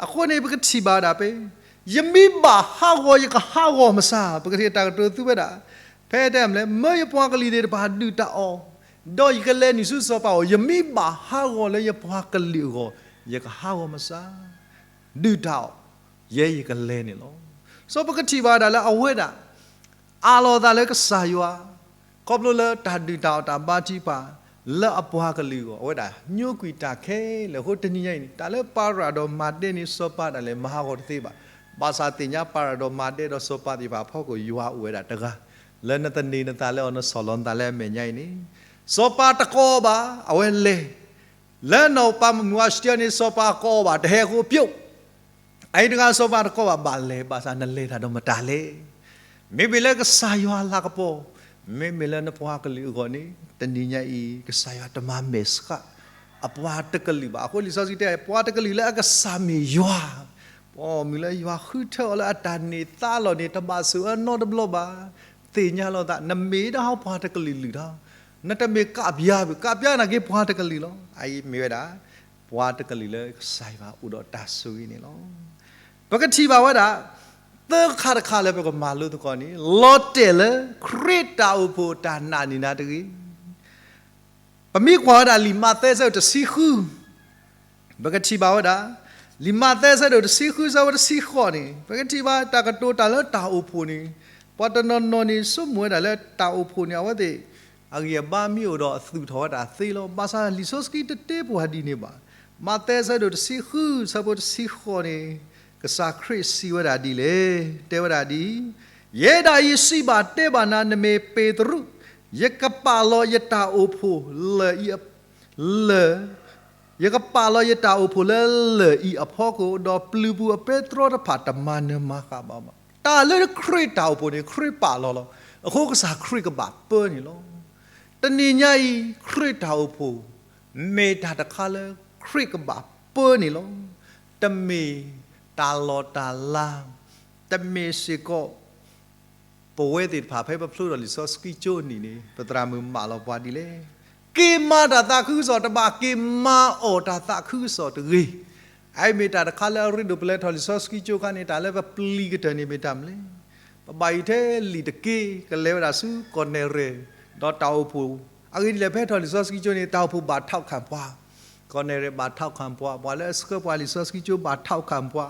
အဃိန့ၣ် ပကထံၣ်ဘၣ်ဒၣ်ဖဲ ယမ့ၢ်ဘၣ်ဟးဂီၤ ယကဟးဂီၤမဆါ, ပကထံၣ်တၢ်ကတိၤသူဝဲဒၣ် ဖဲတဲမလဲၣ် မၢယပှၤကလုာ်သ့ၣ်တဖၣ်ဒုၣ်တၢ်အီၣ်, ဒီးယကလဲၤနုာ်ဆူစီၤပၤအအိၣ်, ယမ့ၢ်ဘၣ်ဟးဂီၤလၢယပှၤကလုာ်အဂီၢ်, ယကဟးဂီၤမဆါ ဒုၣ်တၢ်အီၣ်, ယဲယကလဲၤန့ၣ်လီၤ. စီၤပကထံၣ်ဘၣ်ဒၣ်လၢအဝဲဒၣ် အးလီၤသးလၢကစၢ်ယွၤ, ခီဖျိလၢတၢ်ဒုၣ်တၢ်အီၣ်တၢ်ဘါထုကဖၣ် လၢအပှၤကလုာ်အဂီၢ်, အဝဲဒၣ်ညိကွံာ်တၢ်ခဲလၢာ်အဃိ တနံၤညါအံၤန့ၣ် တၢ်လၢပၤရၤဒီးမၤဒဲန့ၣ် စီၤပၤဒၣ်လဲာ်မၤဟးဂီၤတသ့ဘၣ်. ဘၣ်ဆၣ်သ့ၣ်ညါပၤရၤဒီးမၤဒဲဒီးစီၤပၤသ့ၣ်တဖၣ်အဖီခိၣ် ယွၤအိၣ်ဝဲဒၣ်တဂၤ, လၢနသန့ၤနသးလၢအီၤ နဆီၣ်လီၤနသးလၢအမဲာ်ညါအံၤန့ၣ်, စီၤပၤတကိးဘၣ် အဝဲလဲၤ လၢနီၢ်ပၤမုၢ်အစတံန့ၣ် စီၤပၤကိးဘၣ်တဟဲအဃိပျိ, အအံၤတဂၤစီၤပၤတကိးဘၣ် ဘၣ်လဲၤ ဘၣ်ဆၣ်နလဲၤတၢ်ဒီးမတၤလဲၣ်. မ့မ့ၢ်လၢကစၢ်ယွၤလၤကပီၤ, မ့မ့ၢ်လၢနပှၤကလုာ်အဂီၢ်န့ၣ် တနံၤညါအံၤ ကစၢ်ယွၤတမၤမဲာ်ဆှး အပှၤတကလုာ်ဘၣ်. အဃိလံာ်စီဆှံတဲ ပှၤတကလုာ်လၢအကစၢ်မ့ၢ်ယွၤ, ပှၤမုၢ်လၢယွၤဃုထၢအီၤလၢအတၢ်န့ၢ်သါလီၤန့ၣ် တဘၣ်ဆိၣ်အၢနီတဘျီဘၣ်. သ့ၣ်ညါလီၤသး နမ့ၢ်ဒၣ်ဟီပှၤတကလုာ်လုၢ်ထီၣ်, နတမ့ၢ်ကးပျါဘၣ်, ကးပျါနာ်က့ပှၤတကလုာ်လီၤ. အအံၤမ့ၢ်ဝဲဒၣ် ပှၤတကလုာ်လၢကစၢ်ယွၤအိၣ်ဒီးတၢ်ဆိၣ်ဂ့ၤန့ၣ်လီၤ. ပကထံၣ်ဘၣ်ဝဲဒၣ် သၢခါတခါလၢပကမၤလိသကိးန့ၣ် လီၤတဲာ်လၢခရံာ်တၢ်အိၣ်ဖှိၣ်တၢ်နာ်န့ၢ်နၤတဂ့ၤ. ပမ့ၢ်ကွၢ်ဝဲဒၣ်လံာ်မးသဲအဆၢဒိၣ်တဆံဃု, ပကထံၣ်ဘၣ်ဝဲဒၣ် လံာ်မးသဲအဆၢဒိၣ်တဆံဃု အဆၢဖိတဆံဃိးန့ၣ် ပကထံၣ်ဘၣ်တၢ်ကတိၤတၢ်လၢတၢ်အိၣ်ဖှိၣ်န့ၣ်, ပှၤတနီၤနီၤန့ၣ် ဆိကမိၣ်ဝဲဒၣ်လၢတၢ်အိၣ်ဖှိၣ်န့ၣ် အဝဲသ့ၣ် အဂံၢ်အဘါမ့ၢ်အိၣ်ဒီးအသူၣ်ထီၣ်ဝဲဒၣ်သ့လီၤ. ဘၣ်ဆၣ်လံာ်စီဆှံတတဲပှၤဒ်န့ၣ်ဘၣ်. မးသဲအဆၢဒိၣ်တဆံဃု အဆၢဖိတဆံဃိးန့ၣ် ကစၢ်ခရံာ်စံးဝဲဒၣ်ဒ်လဲၣ်, တဲဝဲဒၣ်ဒ်အံၤ, ယဲဒၣ်အံၤစံးဘၣ်တဲဘၣ်နၤ နမ့ၢ်ပ့းတရူး, ယကပာ်လီၤယတၢ်အိၣ်ဖှိၣ်လၢၢ်အံၤ လၢၢ် ယကပာ်လီၤယတၢ်အိၣ်ဖှိၣ်လၢလၢၢ်အံၤအဖီခိၣ်, ဒီးပျုၤပူၤအပဲတြီတဖၣ်တမၤနၢၤမၤဃၣ်ဘၣ်ဘၣ်. တၢ်လၢခရံာ်တၢ်အိၣ်ဖှိၣ်န့ၣ် ခရံာ်ပာ်လီၤလီၤ. အဃိကစၢ်ခရံာ်ကဘၣ်ပၢန့ၣ်လီၤ. တနံၤညါအံၤ ခရံာ်တၢ်အိၣ်ဖှိၣ် မ့ၢ်တၢ်တခါလၢခရံာ်ကဘၣ်ပၢန့ၣ်လီၤ. တမ့ၢ်တၢ်လီၢ်တၢ်လၤ, တမ့ၢ်စ့ၢ်ကီး ပဝဲသ့ၣ်တဖၣ်ဖဲပဖျိထီၣ်လံာ်စီဆှံကၠိနံၤန့ၣ် ပသရၣ်မုၣ်မၢလီၤပှၤဒ်လဲၣ်. က့ၤမၤတၢ်သးခုကစီၣ်တဘၣ်, က့ၤမၤအီၣ်တၢ်သးခုကစီၣ်တဂ့ၤ. အအံၤမ့ၢ်တၢ်တခါလၢအရ့ဒိၣ်ပလဲထီၣ်လံာ်စီဆှံကၠိခါန့ၣ် တၢ်လၢပပျံၤကတၢၢ်န့ၣ်မ့ၢ်တၢ်မနုၤလဲၣ်. ပဘၣ်အံၤထဲလံာ်တက့ၢ် ကလဲၤဝဲဒၣ်ဆူကီၢ်နဲၣ်ရဲၣ် ဒီးတၢ်အိၣ်ဖှိၣ်, အဂ့ၢ်ဒ်လဲၣ် ဖဲထီၣ်လံာ်စီဆှံကၠိန့ၣ် တၢ်အိၣ်ဖှိၣ်ဘၣ်ထီၣ်ခၣ်ပှၤ, ကီၢ်နဲၣ်ရဲၣ်ဘၣ်ထီၣ်ခၣ်ပှၤ, ပှၤလၢအဆှၢပှၤလံာ်စီဆှံကၠိဘၣ်ထီၣ်ခၣ်ပှၤ,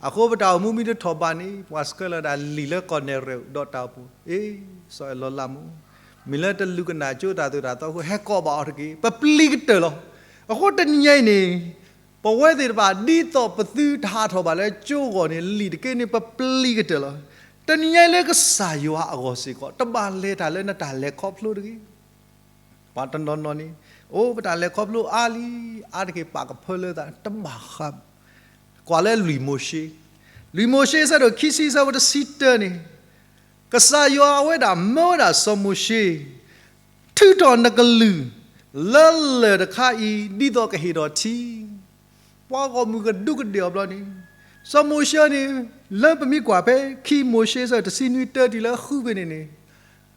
အဃိပတၢ်အိၣ်မူမ့ၢ်တထီၣ်ဘးန့ၣ် ပှၤဆှၢလီၤဒၣ်လံာ်လၢကီၢ်နဲၣ်ရဲၣ်ဒီးတၢ်အိၣ်ဖှိၣ်, အ့ စီၤအဲၣ်လီၤလးမူ မ့ၢ်လၢတလူၤကနၣ်ကၠိတၢ်သိၣ်တၢ်သီအဃိ ဟဲကိးဘၣ်အီၤတက့ၢ်. ပပျံၤကတၢၢ်လီၤ. အဃိတနံၤညါအံၤန့ၣ် ပဝဲသ့ၣ်တဖၣ် ဒ်သိးပသုတဟးထီၣ်ဘၣ်လၢကၠိအဂီၢ်န့ၣ် လံာ်တက့ၢ်န့ၣ် ပပျံၤကတၢၢ်လီၤ. တနံၤညါအံၤလၢကစၢ်ယွၤအဂီၢ်စ့ၢ်ကီး တဘၣ်လဲၤတၢ်လၢနတၢ်လဲၤခီဖျိတဂ့ၤ. ပှၤတနီၤနီၤန့ၣ် အိၣ်ပတၢ်လဲၤခီဖျိအါလံ, အါတက့ၢ်ပာ်ကဖၢလၢသးတဘၣ်ဃး, ကွၢ်လၢလွံၢ်မိၤၡ့, လွံၢ်မိၤၡ့ အဆၢဒိၣ်ခံဆံ အဆၢဖိတဆံတၢန့ၣ်, ကစၢ်ယွၤအဝဲဒၣ်မၢဝဲဒၣ်စီၤမိၤၡ့, ထုးထီၣ်နကလုၢ်လၢလၢၢ်တခါအံၤ ဒ်သိးကဟ့ၣ်ထီၣ်ထံ ပှၤဂီၢ်မုၢ်ကဒူးကဒ့ၣ်အီၤဘျီန့ၣ်, စီၤမိၤၡ့န့ၣ် လၢပမ့ၢ်ကွၢ်ဖဲခံမိၤၡ့ အဆၢဒိၣ်တဆံနွံ တၢတုၤလၢဃုဖဲန့ၣ်န့ၣ်,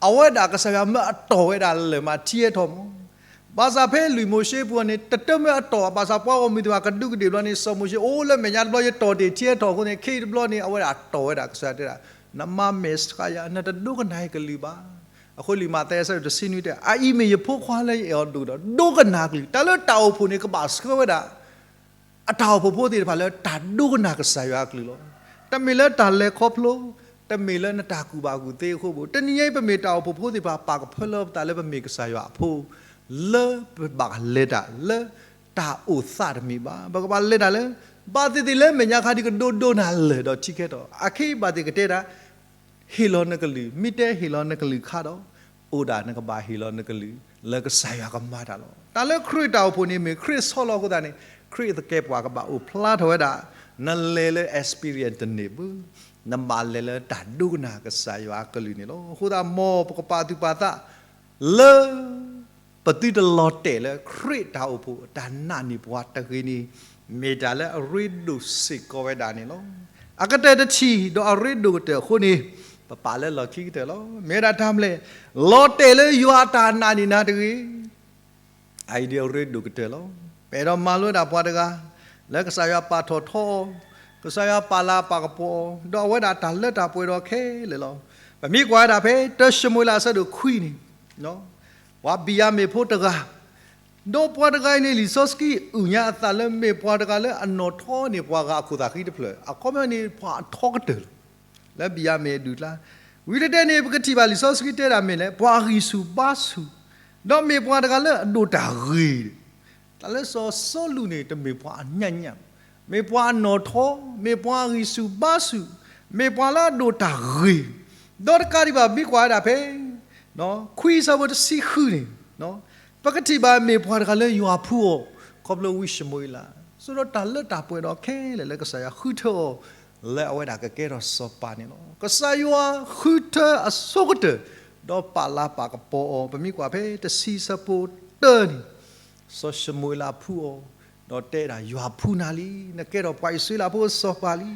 အဝဲဒၣ်ကစၢ်ယွၤမၢအတီၢ်ဝဲဒၣ်လၢၢ်မးထံဟဲထီၣ်မး, ဘၣ်ဆၣ်ဖဲလွံၢ်မိၤၡ့ပူၤန့ၣ် တတၢမၢအတီၢ် ဘၣ်ဆၣ်ပှၤဂီၢ်မုၢ်သ့ၣ်တဖၣ်ကဒူးကဒ့ၣ်ဘျီန့ၣ် စီၤမိၤၡ့အိၣ်လၢမဲာ်ညါတဘျီ ယတီၢ်တ့ၢ်ထံဟဲထီၣ်အဃိန့ၣ် ခဲအံၤတဘျီန့ၣ် အဝဲဒၣ်တီၢ်ဝဲဒၣ် ကစၢ်ယွၤတဲဒၣ်, နမၤမဲာ်ဆှးယၤ နတဒိကနၣ်ယကလုၢ်ဘၣ်. အဃိလံာ်မးသဲ အဆၢဒိၣ်တဆံနွံ တဲ အအံၤမ့ၢ်ယဖိခွါလၢယအဲၣ်အီၤဒိၣ်ဒီး ဒိကနၣ်ကလုၢ်, တၢ်လၢတၢ်အိၣ်ဖှိၣ်န့ၣ် ကဘၣ်ဆှၢဝဲဒၣ် အတၢ်အိၣ်ဖှိၣ်ဖိသ့ၣ်တဖၣ်လၢတၢ်ဒိကနၣ်ကစၢ်ယွၤအကလုၢ်လီၤ. တမ့ၢ်လၢတၢ်လဲၤခီဖျိ, တမ့ၢ်လၢနတၢ်ကူၣ်ဘၣ်ကူၣ်သ့အဃိဘၣ်. တနံၤညါအံၤ ပမ့ၢ်တၢ်အိၣ်ဖှိၣ်ဖိသ့ၣ်တဖၣ် ပာ်ကဖၢလၢပသးလၢပမ့ၢ်ကစၢ်ယွၤအဖိ, လၢပဘၣ်လဲၤတၢ်လၢတၢ်အိၣ်သးတမ့ၢ်ဘၣ်. ပကဘၣ်လဲၤတၢ်လၢ ဘၣ်သ့ၣ်သ့ၣ်လၢမဲာ်ညါခါဒ်ကဒိဒိနၤလၢၢ်ဒီးထံကဲထီၣ်, အခဲအံၤဘၣ်သ့ၣ်ကတဲဒၣ် ဟ့ၣ်လီၤနကလုၢ်, မ့ၢ်တဲဟ့ၣ်လီၤနကလုၢ်ခါဒီး အိၣ်ဒၣ်နကဘၣ်ဟ့ၣ်လီၤနကလုၢ် လၢကစၢ်ယွၤကမၤတၢ်လီၤ. တၢ်လၢခရံာ်တၢ်အိၣ်ဖှိၣ်န့ၣ် မ့ၢ်ခရံာ်ဆီလီၤအဃိသတးန့ၣ် ခရံာ်အသကဲာ်ပှၤကဘၣ်အိၣ်ဖျါထီၣ်ဝဲဒၣ်, နလဲၤလၢ experience တန့ၢ်ဘၣ်, နဘၣ်လဲၤလၢတၢ်ဒိကနၣ်ကစၢ်ယွၤအကလုၢ်န့ၣ်လီၤ. အဃိသတး မ်ပကပာ်သူၣ်ပာ်သး လၢ ပသုတလီၤတဲာ်လၢခရံာ်တၢ်အိၣ်ဖှိၣ် တၢ်နာ်န့ၢ်ပှၤတဂ့ၤန့ၣ် မ့ၢ်တၢ်လၢအရ့ဒိၣ်စ့ၢ်ကီးဝဲဒၣ်န့ၣ်လီၤ. အကတၢၢ်တထံၣ် ဒီးအရ့ဒိၣ်ကတၢၢ်အဃိန့ၣ် ပပာ်လၢလီၢ်ခံကတၢၢ်လီၤ. မ့ၢ်ဝဲဒၣ်တၢ်မနုၤလဲၣ်, လီၤတဲာ်လၢယွၤအတၢ်နာ်န့ၢ်နၤတဂ့ၤ. အအံၤဒ်အရ့ဒိၣ်ကတၢၢ်လီၤ. ပအဲၣ်ဒိးမၤလိဝဲဒၣ်ပှၤတဂၤ လၢကစၢ်ယွၤပာ်ထီၣ်ထီအီၤ, ကစၢ်ယွၤပာ်လၤပာ်ကပီၤအီၤ, ဒီးအဝဲဒၣ်တၢ်လၢတၢ်ပှဲၤဒီးခဲလၢာ်လီၤ. ပမ့ၢ်ကွၢ်ဝဲဒၣ်ဖဲ တၢၡမူၤအ့လး အဆၢဒိၣ်ခွံန့ၣ်, ပှၤဘံၣ်ယၤမ့ၣ်ဖိတဂၤ, ဒီးပှၤတဂၤအံၤန့ၣ် လံာ်စီဆှံအုၣ်ညါအသးလၢမ့ၢ်ပှၤတဂၤလၢအနီၣ်ထီန့ၢ်ပှၤဂၤအခိၣ်သၣ်ဃံတဖျၢၣ်, အခီပညီန့ၣ် ပှၤအထီကတၢၢ်လီၤ. လၢဘံၣ်ယၤမ့ၣ်အဒူၣ်အကျါ, ဝံၤတတဲန့ၣ် ပကထံၣ်ဘၣ်လံာ်စီဆှံတဲဒၣ်မ့ၢ်လဲၣ်, ပှၤအဂံၢ်ဆူၣ်ဘါဆူၣ်, ဒီးမ့ၢ်ပှၤတဂၤလၢအဒိၣ်တၢ်ဂ့ၤ တၢ်လၢစီၤစီလူးန့ၣ် တမ့ၢ်ပှၤအညၣ်ညၣ်, မ့ၢ်ပှၤအနီၣ်ထီ, မ့ၢ်ပှၤအဂံၢ်ဆူၣ်ဘါဆူၣ်, မ့ၢ်ပှၤလၢအဒိၣ်တၢ်ဂ့ၤ, ဒီးတကးဒံးဘၣ် မ့ၢ်ကွၢ်ဝဲဒၣ်ဖဲ ခွံဆၢဖိတဆံဃုန့ၣ်, ပကထံၣ်ဘၣ်မ့ၢ်ပှၤတဂၤလၢယွၤဖှူအီၤ, ခီဖျိဝံၡမူၤအ့လး, ဆိဒီးတၢ်လၢတၢ်ပှဲၤဒီးခဲလၢာ်လၢကစၢ်ယွၤဃုထၢအီၤ လၢအဝဲဒၣ်ကကဲထီၣ်စီၤပၤန့ၣ်လီၤ. ကစၢ်ယွၤဃုထၢအဆိကတၢၢ်, ဒီးပာ်လၤပာ်ကပီၤအီၤ, ပမ့ၢ်ကွၢ်ဖဲတဆံဆၢဖိတၢန့ၣ် စီၤၡမူၤအ့လးဖှူအီၤ, ဒီးတဲဒၣ်ယွၤဖှူနၤလံ, နကဲထီၣ်ပှၤအံၣ်စရ့လးဖိစီၤပၤလံ.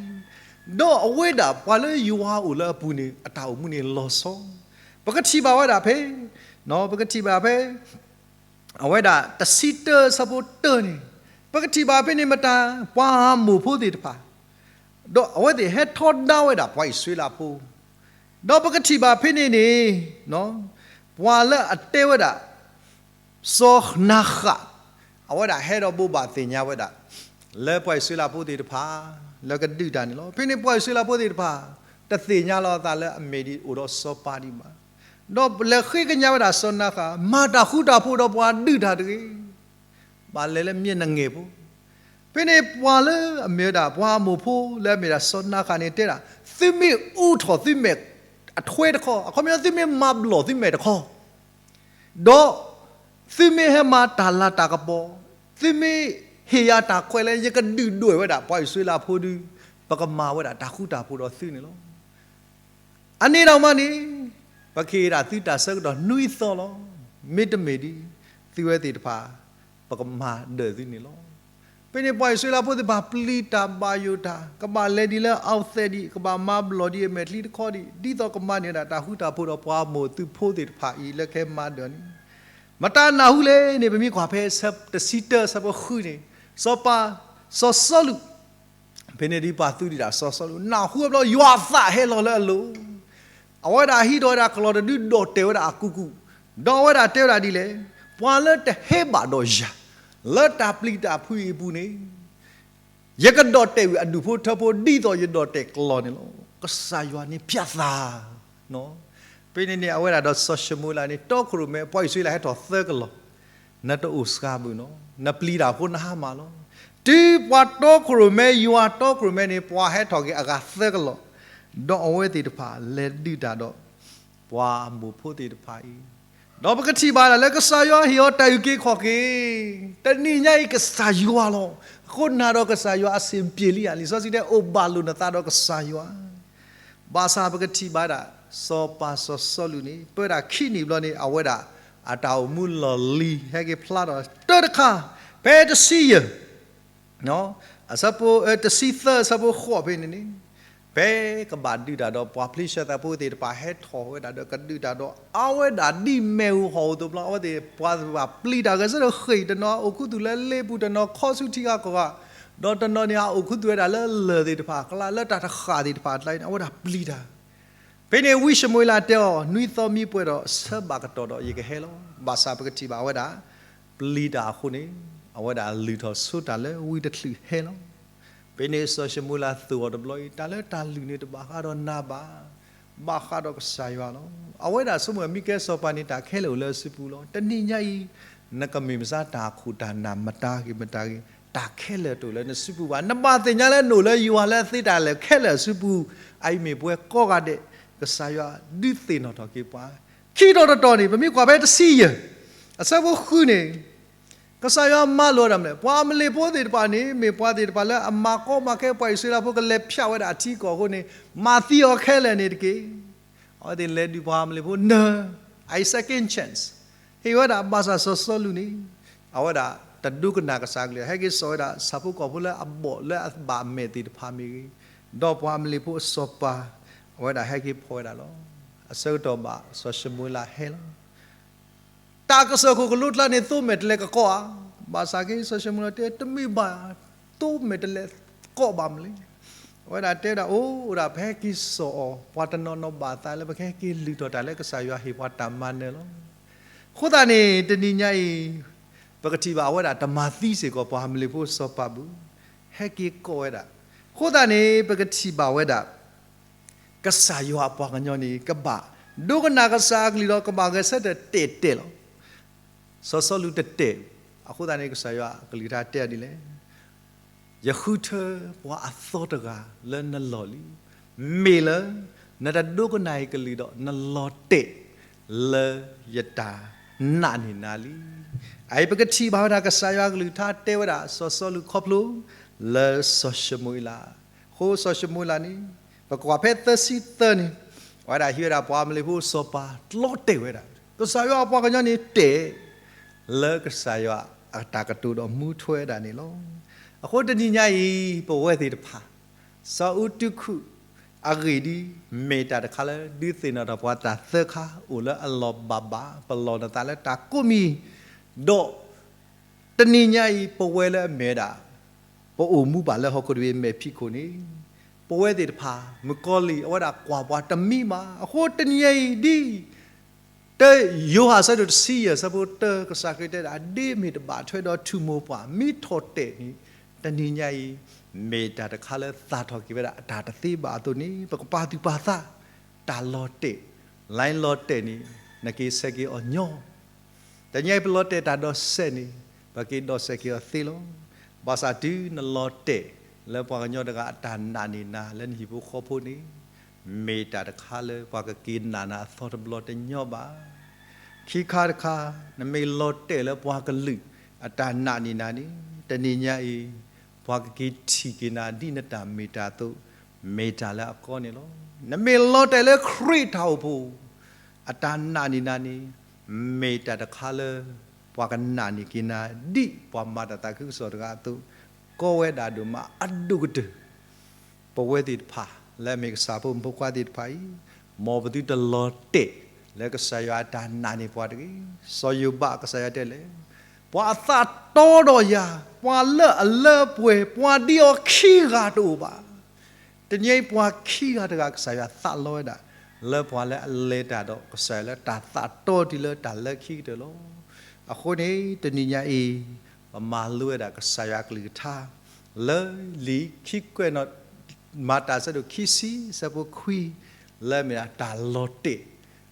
ဒီးအဝဲဒၣ်ပှၤလၢယွၤအိၣ်လၢအပူၤန့ၣ် အတၢ်အိၣ်မူန့ၣ်လီၤဆီ, ပကထံၣ်ဘၣ်ဝဲဒၣ်ဖဲ, ပကထံၣ်ဘၣ်ဖဲ အဝဲဒၣ်တဆံတၢဆၢဖိတၢန့ၣ်, ပကထံၣ်ဘၣ်ဖဲန့ၣ်မတၤ ပှၤအမိၣ်ဖိသ့ၣ်တဖၣ်, ဒီးအဝဲသ့ၣ်ဟဲထီဒါဝဲဒၣ်ပှၤအံၣ်စရ့လးဖိ, ဒီးပကထံၣ်ဘၣ်ဖဲန့ၣ်န့ၣ်, ပှၤလၢအတဲဝဲဒၣ် စီၤနၤဃး, အဝဲဒၣ်ဟဲဒီးဘိးဘၣ်သ့ၣ်ညါဝဲဒၣ် လၢပှၤအံၣ်စရ့လးဖိသ့ၣ်တဖၣ် လၢကဒုးတၢ်န့ၣ်လီၤ. ဖဲန့ၣ်ပှၤအံၣ်စရ့လးဖိသ့ၣ်တဖၣ် တသ့ၣ်ညါလီၤအသးလၢအမ့ၢ်ဒ်အိၣ်ဒီးစီၤပၤဒံးဘၣ်, ဒီးလဲၤဃ့ကညးဝဲဒၣ်စီၤနၤဃး မၤတၢ်ဃူတၢ်ဖိးဒီးပှၤဒုးတၢ်တဂ့ၤ ဘၣ်လဲၤလၢမ့ၢ်နငဲၢ်ဖိ, ဖဲန့ၣ်ပှၤလၢအမ့ၢ်ဝဲဒၣ် ပှၤအမိၣ်ဖိလၢအမ့ၢ်ဒၣ်စီၤနၤဃးန့ၣ်တဲဒၣ်, သုမ့ၢ်အူထီၣ်သုမဲာ်အထွဲတခီ, အခီပညီသုမ့ၢ်မၤဘျီၣ်သုမဲာ်တခီ, ဒီးသုမ့ၢ်ဟဲမၤတၢ်လၤတၢ်ကပီၤ, သုမ့ၢ်ဟ့ၣ်ယၤတၢ်ခွဲးလၢယကဒုးဒွဲၣ်ဝဲဒၣ်ပှၤအံၣ်စရ့လးဖိဒီး, ပကမၤဝဲဒၣ်တၢ်ဃူတၢ်ဖိးဒီးသုန့ၣ်လီၤ. အန့ၣ်ဒီးမးန့ၣ်, ပကဟ့ၣ်ဒၣ်သုတၢ်ဆၢကတီၢ်နွံသီလီၤ. မ့တမ့ၢ်ဒ်, သုဝဲသ့ၣ်တဖၣ် ပကမၤဒၢးသုန့ၣ်လီၤ. ဖဲန့ၣ်ပှၤအံၣ်စရ့လးဖိသ့ၣ်တဖၣ်ပျံၤတၢ်ဘၣ်ယိၣ်တၢ်, ကဘၣ်လဲၤဒ်လၢအဝဲသ့ၣ်ဒံး, ကဘၣ်မၤဘျီၣ်ဒ်အမဲာ်ချံတခီဒံး, ဒ်သိးကမၤန့ၢ်ဝဲဒၣ်တၢ်ဃူတၢ်ဖိးဒီးပှၤအမိၣ်သုဖိသ့ၣ်တဖၣ်အံၤလၢကဟဲမၤဒၢးန့ၣ်, မတၤနၢ်ဟူလဲၣ်န့ၣ် ပမ့ၢ်ကွၢ်ဖဲတဆံတၢဆၢဖိဃုန့ၣ်, စီၤပၤ စီၤစီလူး, ဖဲန့ၣ်ဒ်ပှၤသူဒံးဒၣ်စီၤစီလူး နၢ်ဟူဝဲဘျီ ယွၤအသးဟဲလီၤလၢအလိၤ, အဝဲဒၣ်ဟံးထီၣ်ဝဲဒၣ်ကလီၤတဒု ဒီၣ်တဲာ်ဝဲဒၣ်အကူၣ်ကူၣ်, ဒီးအဝဲဒၣ်တဲဝဲဒၣ်ဒ်လဲၣ်, ပှၤလၢတဟဲဘၣ်ဒီးယၤ လၢတၢ်ပျံၤတၢ်ဖုးအံၤအပူၤန့ၣ် ယကဒီၣ်တဲာ်ဝဲအဒူၣ်ဖိထၢဖိ ဒ်သိးယဒီၣ်တဲာ်ကလီၤန့ၣ်လီၤ. ကစၢ်ယွၤန့ၣ်ဖျါသး, ဖဲန့ၣ်န့ၣ် အဝဲဒၣ်ဒီးစီၤၡမူၤအ့လးန့ၣ် တီခိၣ်ရိၣ်မဲ ပှၤအံၣ်စရ့လးဟဲထီၣ်သၢကလီၤ, နတအိၣ်စှၤဘၣ်နီၤ, နပျံၤတၢ်အဃိနဟါမၢ်လီၤ. တုၤပှၤတီခိၣ်ရိၣ်မဲ ယွၤတီခိၣ်ရိၣ်မဲန့ၣ် ပှၤဟဲထီၣ်က့ၤအဂၤသၢကလီၤ, ဒီးအဝဲသ့ၣ်တဖၣ်လဲၤဒုးတၢ်ဒီး ပှၤမိၢ်ဖိသ့ၣ်တဖၣ်အံၤ, ဒီးပကထံၣ်ဘၣ်ဒၣ်လၢကစၢ်ယွၤဟ့ၣ်အီၤတၢ်အုၣ်က့ၤခီၣ်က့ၤ, တနံၤညါအံၤကစၢ်ယွၤလီၤ. အဃိနၤဒီးကစၢ်ယွၤအဆင်ပြေလံဧါ, လံာ်စီဆှံတဲအိၣ်ဘၣ်လိာ်နသးဒီးကစၢ်ယွၤ, ဘၣ်ဆၣ်ပကထံၣ်ဘၣ်ဒၣ် စီၤပၤစီၤစီလူးန့ၣ် ပၢဒၣ်ခံနံၣ်ဘျီန့ၣ် အဝဲဒၣ် အတၢ်အိၣ်မူလီၢ်လံၤ ဟဲက့ၤဖျါထီၣ်တၢ်တခါ, ဖဲတဆံယဲၢ် အဆၢဖိ တဆံသၢ အဆၢဖိဃိးဖဲန့ၣ်န့ၣ်, ဖဲကဘၣ်ဒုးတၢ်ဒီးပှၤဖလံၡသးဖိသ့ၣ်တဖၣ်ဟဲထီၣ်ဝဲဒၣ်ဒီးကဒုးတၢ်ဒီး အဝဲဒၣ်ဒ်မ့ၣ်အူဟီၣ်အသိးဘျီ အဝဲသ့ၣ်ပှၤသ့ၣ်တဖၣ်ပျံၤတၢ်ဂဲၤဆၢထၢၣ်ဃ့ၢ်, တနီၤအိၣ်ခူသူၣ်လၢလ့ပူၤ, တနီၤခီဆူထံဂၤကီၢ်ဂၤ, ဒီးတနီၤန့ၣ် အအိၣ်ခူသူၣ်ဝဲဒၣ်လၢလၢၢ်သ့ၣ်တဖၣ်အကျါ လၢတၢ်တဃၣ်သ့ၣ်တဖၣ်အကျါန့ၣ် အဝဲဒၣ်ပျံၤတၢ် ဖဲန့ၣ်ဝံၡမူၤအ့လးတဲအီၤ, နွံသီမံပှဲၤဒီးဆၢဘၣ်ကတီၢ်ဒီးယကဟဲလီၤ. ဘၣ်ဆၣ်ပကထံၣ်ဘၣ်အဝဲဒၣ် ပျံၤတၢ်အဃိန့ၣ် အဝဲဒၣ်လုၢ်ထီၣ်ဆိတၢ်လၢဝံတချုးဟဲလီၤ. ဖဲန့ၣ်စီၤၡမူၤအ့လးသိၣ်အီၤတဘျီအံၤ တၢ်လၢတၢ်လုၢ်န့ၣ်တဘၣ်ဃးဒီးနၤဘၣ်, ဘၣ်ဃးဒီးကစၢ်ယွၤလီၤ. အဝဲဒၣ်ဆိကမိၣ်မ့ၢ်ကဲစီၤပၤန့ၣ် တၢ်ခဲလၢာ်အိၣ်လၢအစုပူၤလီၤ. တနံၤညါအံၤ နကမ့ၢ်မဆါတၢ်ခိၣ်တၢ်နၢ်မတၤဂ့ၤမတၤဂ့ၤ တၢ်ခဲလၢာ်တအိၣ်လၢနစုပူၤဘၣ်. နဘၣ်သ့ၣ်ညါလၢနအိၣ်လၢယွၤလၢအသ့တၢ်လၢာ်ခဲလၢာ်အစုပူၤ, အအံၤမ့ၢ်ပဝဲကိးဂၤဒဲး ကစၢ်ယွၤဒုးသ့ၣ်နီၣ်ထီၣ်က့ၤပှၤ, ခံထီၣ်တတီၤန့ၣ် ပမ့ၢ်ကွၢ်ဖဲတဆံယဲၢ် အဆၢဖိဃုန့ၣ် ကစၢ်ယွၤမၤလိာ်ဒၣ်မနုၤလဲၣ်, ပှၤအမလ့ၣ်ဖိသ့ၣ်တဖၣ်န့ၣ် မ့ၢ်ပှၤသ့ၣ်တဖၣ်လၢအမၤကီမၤခဲပှၤအံၣ်စရ့လးဖိ ကလဲၤဖၠးဝဲဒၣ်အထံအကီၢ်အဃိန့ၣ် မၤသံအီၤခဲလၢာ်န့ၣ်တက့ၢ်. အဝဲသ့ၣ်လဲၤဒုးပှၤအမလ့ၣ်ဖိနၢၤ, အအံၤ second chance, ဟ့ၣ်ဝဲဒၣ်ဘၣ်ဆၣ်စီၤစီလူးန့ၣ် အဝဲဒၣ်တဒိကနၣ်ကစၢ်အကလုၢ်, ဟဲက့ၤစိာ်ဝဲဒၣ်ဆၣ်ဖိကီၢ်ဖိလၢအဘီၣ်လၢအဘၣ်အမဲာ်သ့ၣ်တဖၣ်မ့ၢ်ဂ့ၤ, ဒီးပှၤအမလ့ၣ်ဖိအစီၤပၤ အဝဲဒၣ်ဟဲက့ၤဖီၣ်ဝဲဒၣ်လီၤ. အဆၢကတီၢ်ဘၣ်စီၤၡမူၤအ့လးဟဲလီၤ. တၢ်ကစၢၢ်ခိၣ်ကလိကျါန့ၣ် သိမဲာ်တဲၤလဲၤကကိးဧါ, ဘၣ်ဆၣ်က့စီၤၡမူၤအ့လးတဲ တမ့ၢ်ဘၣ်, သိမဲာ်တဲၤလဲၤကိးဘၣ်မနုၤလဲၣ်. အဝဲဒၣ်တဲဒၣ်အိၣ်ဒၣ် ပဟဲက့ၤစိာ်အီၤ, ပှၤတနီၤနီၤဘၣ်သးလၢပကဟဲက့ၤလုၢ်ထီၣ်တၢ်လၢကစၢ်ယွၤဟ့ၣ်ပှၤတၢ်မၤနၢၤလီၤ. အဃိသတးန့ၣ် တနံၤညါအံၤ ပကထံၣ်ဘၣ်အဝဲဒၣ်တမၤသံစ့ၢ်ကီးပှၤအမလ့ၣ်ဖိစီၤပၤဘၣ်, ဟဲက့ၤကိးဝဲဒၣ်. အဃိသတးန့ၣ် ပကထံၣ်ဘၣ်ဝဲဒၣ် ကစၢ်ယွၤအပှၤကညီန့ၣ် ကဘၣ်ဒိကနၣ်ကစၢ်အကလုၢ်ဒီး ကဘၣ်ဂဲၤဆၢထၢၣ်တဲာ်တဲာ်လီၤ. စီၤစီလူးတတဲာ်, အဃိသတးန့ၣ် ကစၢ်ယွၤအကလုၢ်ကထါတဲအီၤဒ်လဲၣ်, ယဃုထၢပှၤအသီတဂၤလၢနလီၢ်လံ, မ့ၢ်လၢ နတဒိကနၣ်ယကလုၢ်ဒီး နလီၤတဲာ်လၢယတၢ်နာ်န့ၢ်နၤလံ. အအံၤပကထံၣ်ဘၣ်ဝဲဒၣ် ကစၢ်ယွၤအကလုၢ်ကထါတဲဝဲဒၣ် စီၤစီလူးခီဖျိ လၢစီၤၡမူၤအ့လး, အဃိစီၤၡမူၤအ့လးန့ၣ် ပကွၢ်ဖဲသၢဆံသၢန့ၣ်, အဝဲဒၣ်ဟံးဝဲဒၣ်ပှၤအမလ့ၣ်ဖိစီၤပၤ လီၤတဲာ်ဝဲဒၣ်, ကစၢ်ယွၤအပှၤကညီန့ၣ်တဲာ် လၢကစၢ်ယွၤအတၢ်ကတိၤဒီးမူထွဲဝဲဒၣ်န့ၣ်လီၤ. အဃိတနံၤညါအံၤ ပဝဲသ့ၣ်တဖၣ် စီၤအူတူခူး အဂ့ၢ်ဒ်အံၤ မ့ၢ်တၢ်တခါလၢ ဒုးသ့ၣ်နီၣ်ထီၣ်ပှၤတၢ်သၢခါ အိၣ်လၢအလီၢ်ဘၣ်ဘၣ် ပလီၢ်နသးလၢတၢ်ကိးမံၤ, ဒီး တနံၤညါအံၤ ပဝဲလၢအမ့ၢ်ဝဲဒၣ် ပအိၣ်မူဘၣ်လၢဟီၣ်ခိၣ်တဘ့ၣ်မဲာ်ဖံးခိၣ်န့ၣ်, ပဝဲသ့ၣ်တဖၣ် မုၣ်ကီၤလံၢ် အဝဲဒၣ်ကွၢ်ပှၤတမံၤမး, အဃိတနံၤညါအံၤဒ် တၢယိၤဟၣ်အဆၢဒိၣ်တဆံယဲၢ်အဆၢဖိတၢ ကစၢ်ခရံာ်တဲဒၣ် ဒ့မ့ၢ်တဘၣ်ထွဲဒီးထူၣ်မိၢ်ပှၢ် မ့ၢ်ထီၣ်တဲာ်န့ၣ်, တနံၤညါအံၤ မ့ၢ်တၢ်တခါလၢသၣ်ထီၣ်က့ၤဝဲဒၣ်အတၢ်တသ့ဘၣ်အသိးန့ၣ် ပကပာ်သူၣ်ပာ်သး, တၢ်လီၤတဲာ်, လၢလီၤတဲာ်န့ၣ် နက့ၤဆဲးက့ၤအီၤညီ တနံၤအံၤပလီၤတဲာ်တၢ်ဒီးစဲးန့ၣ် ပက့ၤဒီးစဲးက့ၤအီၤသ့လီၤ. ဘၣ်ဆၣ်တုၤနလီၤတဲာ်လၢပှၤကညီတဂၤအတၢ်နာ်န့ၢ်နၤလၢနဟံၣ်ဖိဃီဖိန့ၣ်, မ့ၢ်တၢ်တခါလၢပှၤကက့ၤနာ်နၤအသီတဘျီတညီဘၣ်. ခံခါတခါ, နမ့ၢ်လီၤတဲာ်လၢပှၤကလုာ်အတၢ်နာ်န့ၢ်နၤန့ၣ်, တနံၤညါအံၤ ပှၤကက့ၤထံၣ်က့ၤနၤဒ်နတၢ်မ့ၢ်တၢ်အသိး, မ့ၢ်တၢ်လၢအကီန့ၣ်လီၤ. နမ့ၢ်လီၤတဲာ်လၢခရံာ်တၢ်အိၣ်ဖှိၣ် အတၢ်နာ်န့ၢ်နၤန့ၣ်, မ့ၢ်တၢ်တခါလၢ ပှၤကနာ်န့ၢ်က့ၤနၤ ဒ်ပှၤမၤတၢ်သးခုကစီၣ်တဂၤအသိး, ကီဝဲဒၣ်ဒိၣ်မးအဒိၣ်ကတၢၢ် ပဝဲသ့ၣ်တဖၣ် လၢအမ့ၢ်ကစၢ်ဖိမုၣ်ဖိခွါသ့ၣ်တဖၣ်အံၤ, မ်ပသုတလီၤတဲာ်လၢကစၢ်ယွၤအတၢ်နာ်န့ၢ်ပှၤတဂ့ၤ. စီၤယိၤဘးကစၢ်ယွၤတဲလဲၣ်, ပှၤအသးတီဒီးယၤ, ပှၤလၢအလၢပှဲၤ, ပှၤဒ်အီၤခံဂၤတအိၣ်ဘၣ်. တနံၤအံၤပှၤခံဂၤတဂၤ ကစၢ်ယွၤသးလီဝဲဒၣ် လၢပှၤလၢအလဲၤတၢ်ဒီးကစၢ်ယွၤလၢတၢ်သးတီတုၤလၢတၢ်လၢခံကတၢၢ်လီၤ. အဃိန့ၣ် တနံၤညါအံၤ ပမၤလိဝဲဒၣ်ကစၢ်ယွၤအကလုၢ်ကထါ လၢလံာ်ခံကွဲးနီၣ် မၤတၢ်ဆၢဒိၣ်ခံဆံ ဆၢဖိခွံ လၢမ့ၢ်ဒၣ်တၢ်လီၤတဲာ်,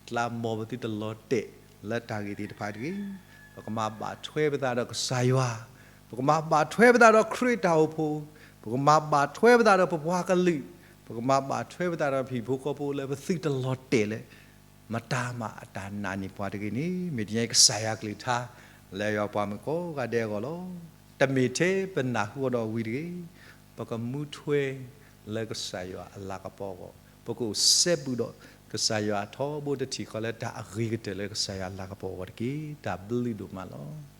တလးမီၢ်ပသုတလီၤတဲာ်လၢတၢ်ဂ့ၢ်သ့ၣ်တဖၣ်တဂ့ၤ. ပကမၤဘၣ်ထွဲပသးဒီးကစၢ်ယွၤ, ပကမၤဘၣ်ထွဲပသးဒီးခရံာ်တၢ်အိၣ်ဖှိၣ်, ပကမၤဘၣ်ထွဲပသးဒီးပပှၤကလုာ်, ပကမၤဘၣ်ထွဲပသးဒီးပဟံၣ်ဖိဃီဖိ လၢပသုတလီၤတဲာ်လၢ မတၤမၤအတၢ်နာ်န့ၢ်ပှၤတဂ့ၤန့ၣ် မ့ၢ်တနံၤအံၤကစၢ်ယွၤအကလုၢ်ကထါ လၢယွၤပှၤမုၣ်ကိးဂၤဒဲးအဂီၢ်လီၤ. တမ့ၢ်ထဲပနၢ်ဟူအီၤဒီးဝံၤတဂ့ၤ, ပကမူထွဲလၢကစၢ်ယွၤအလၤကပီၤအဂီၢ်, ပကအိၣ်စဲဘူးဒီးကစၢ်ယွၤထီဘိတထံၣ်ဃီလၢတၢ်အဂ့ၤကတၢၢ်လၢကစၢ်ယွၤအလၤကပီၤအဂီၢ်တက့ၢ်. တၢ်ဘျုးဒိၣ်မးလီၤ.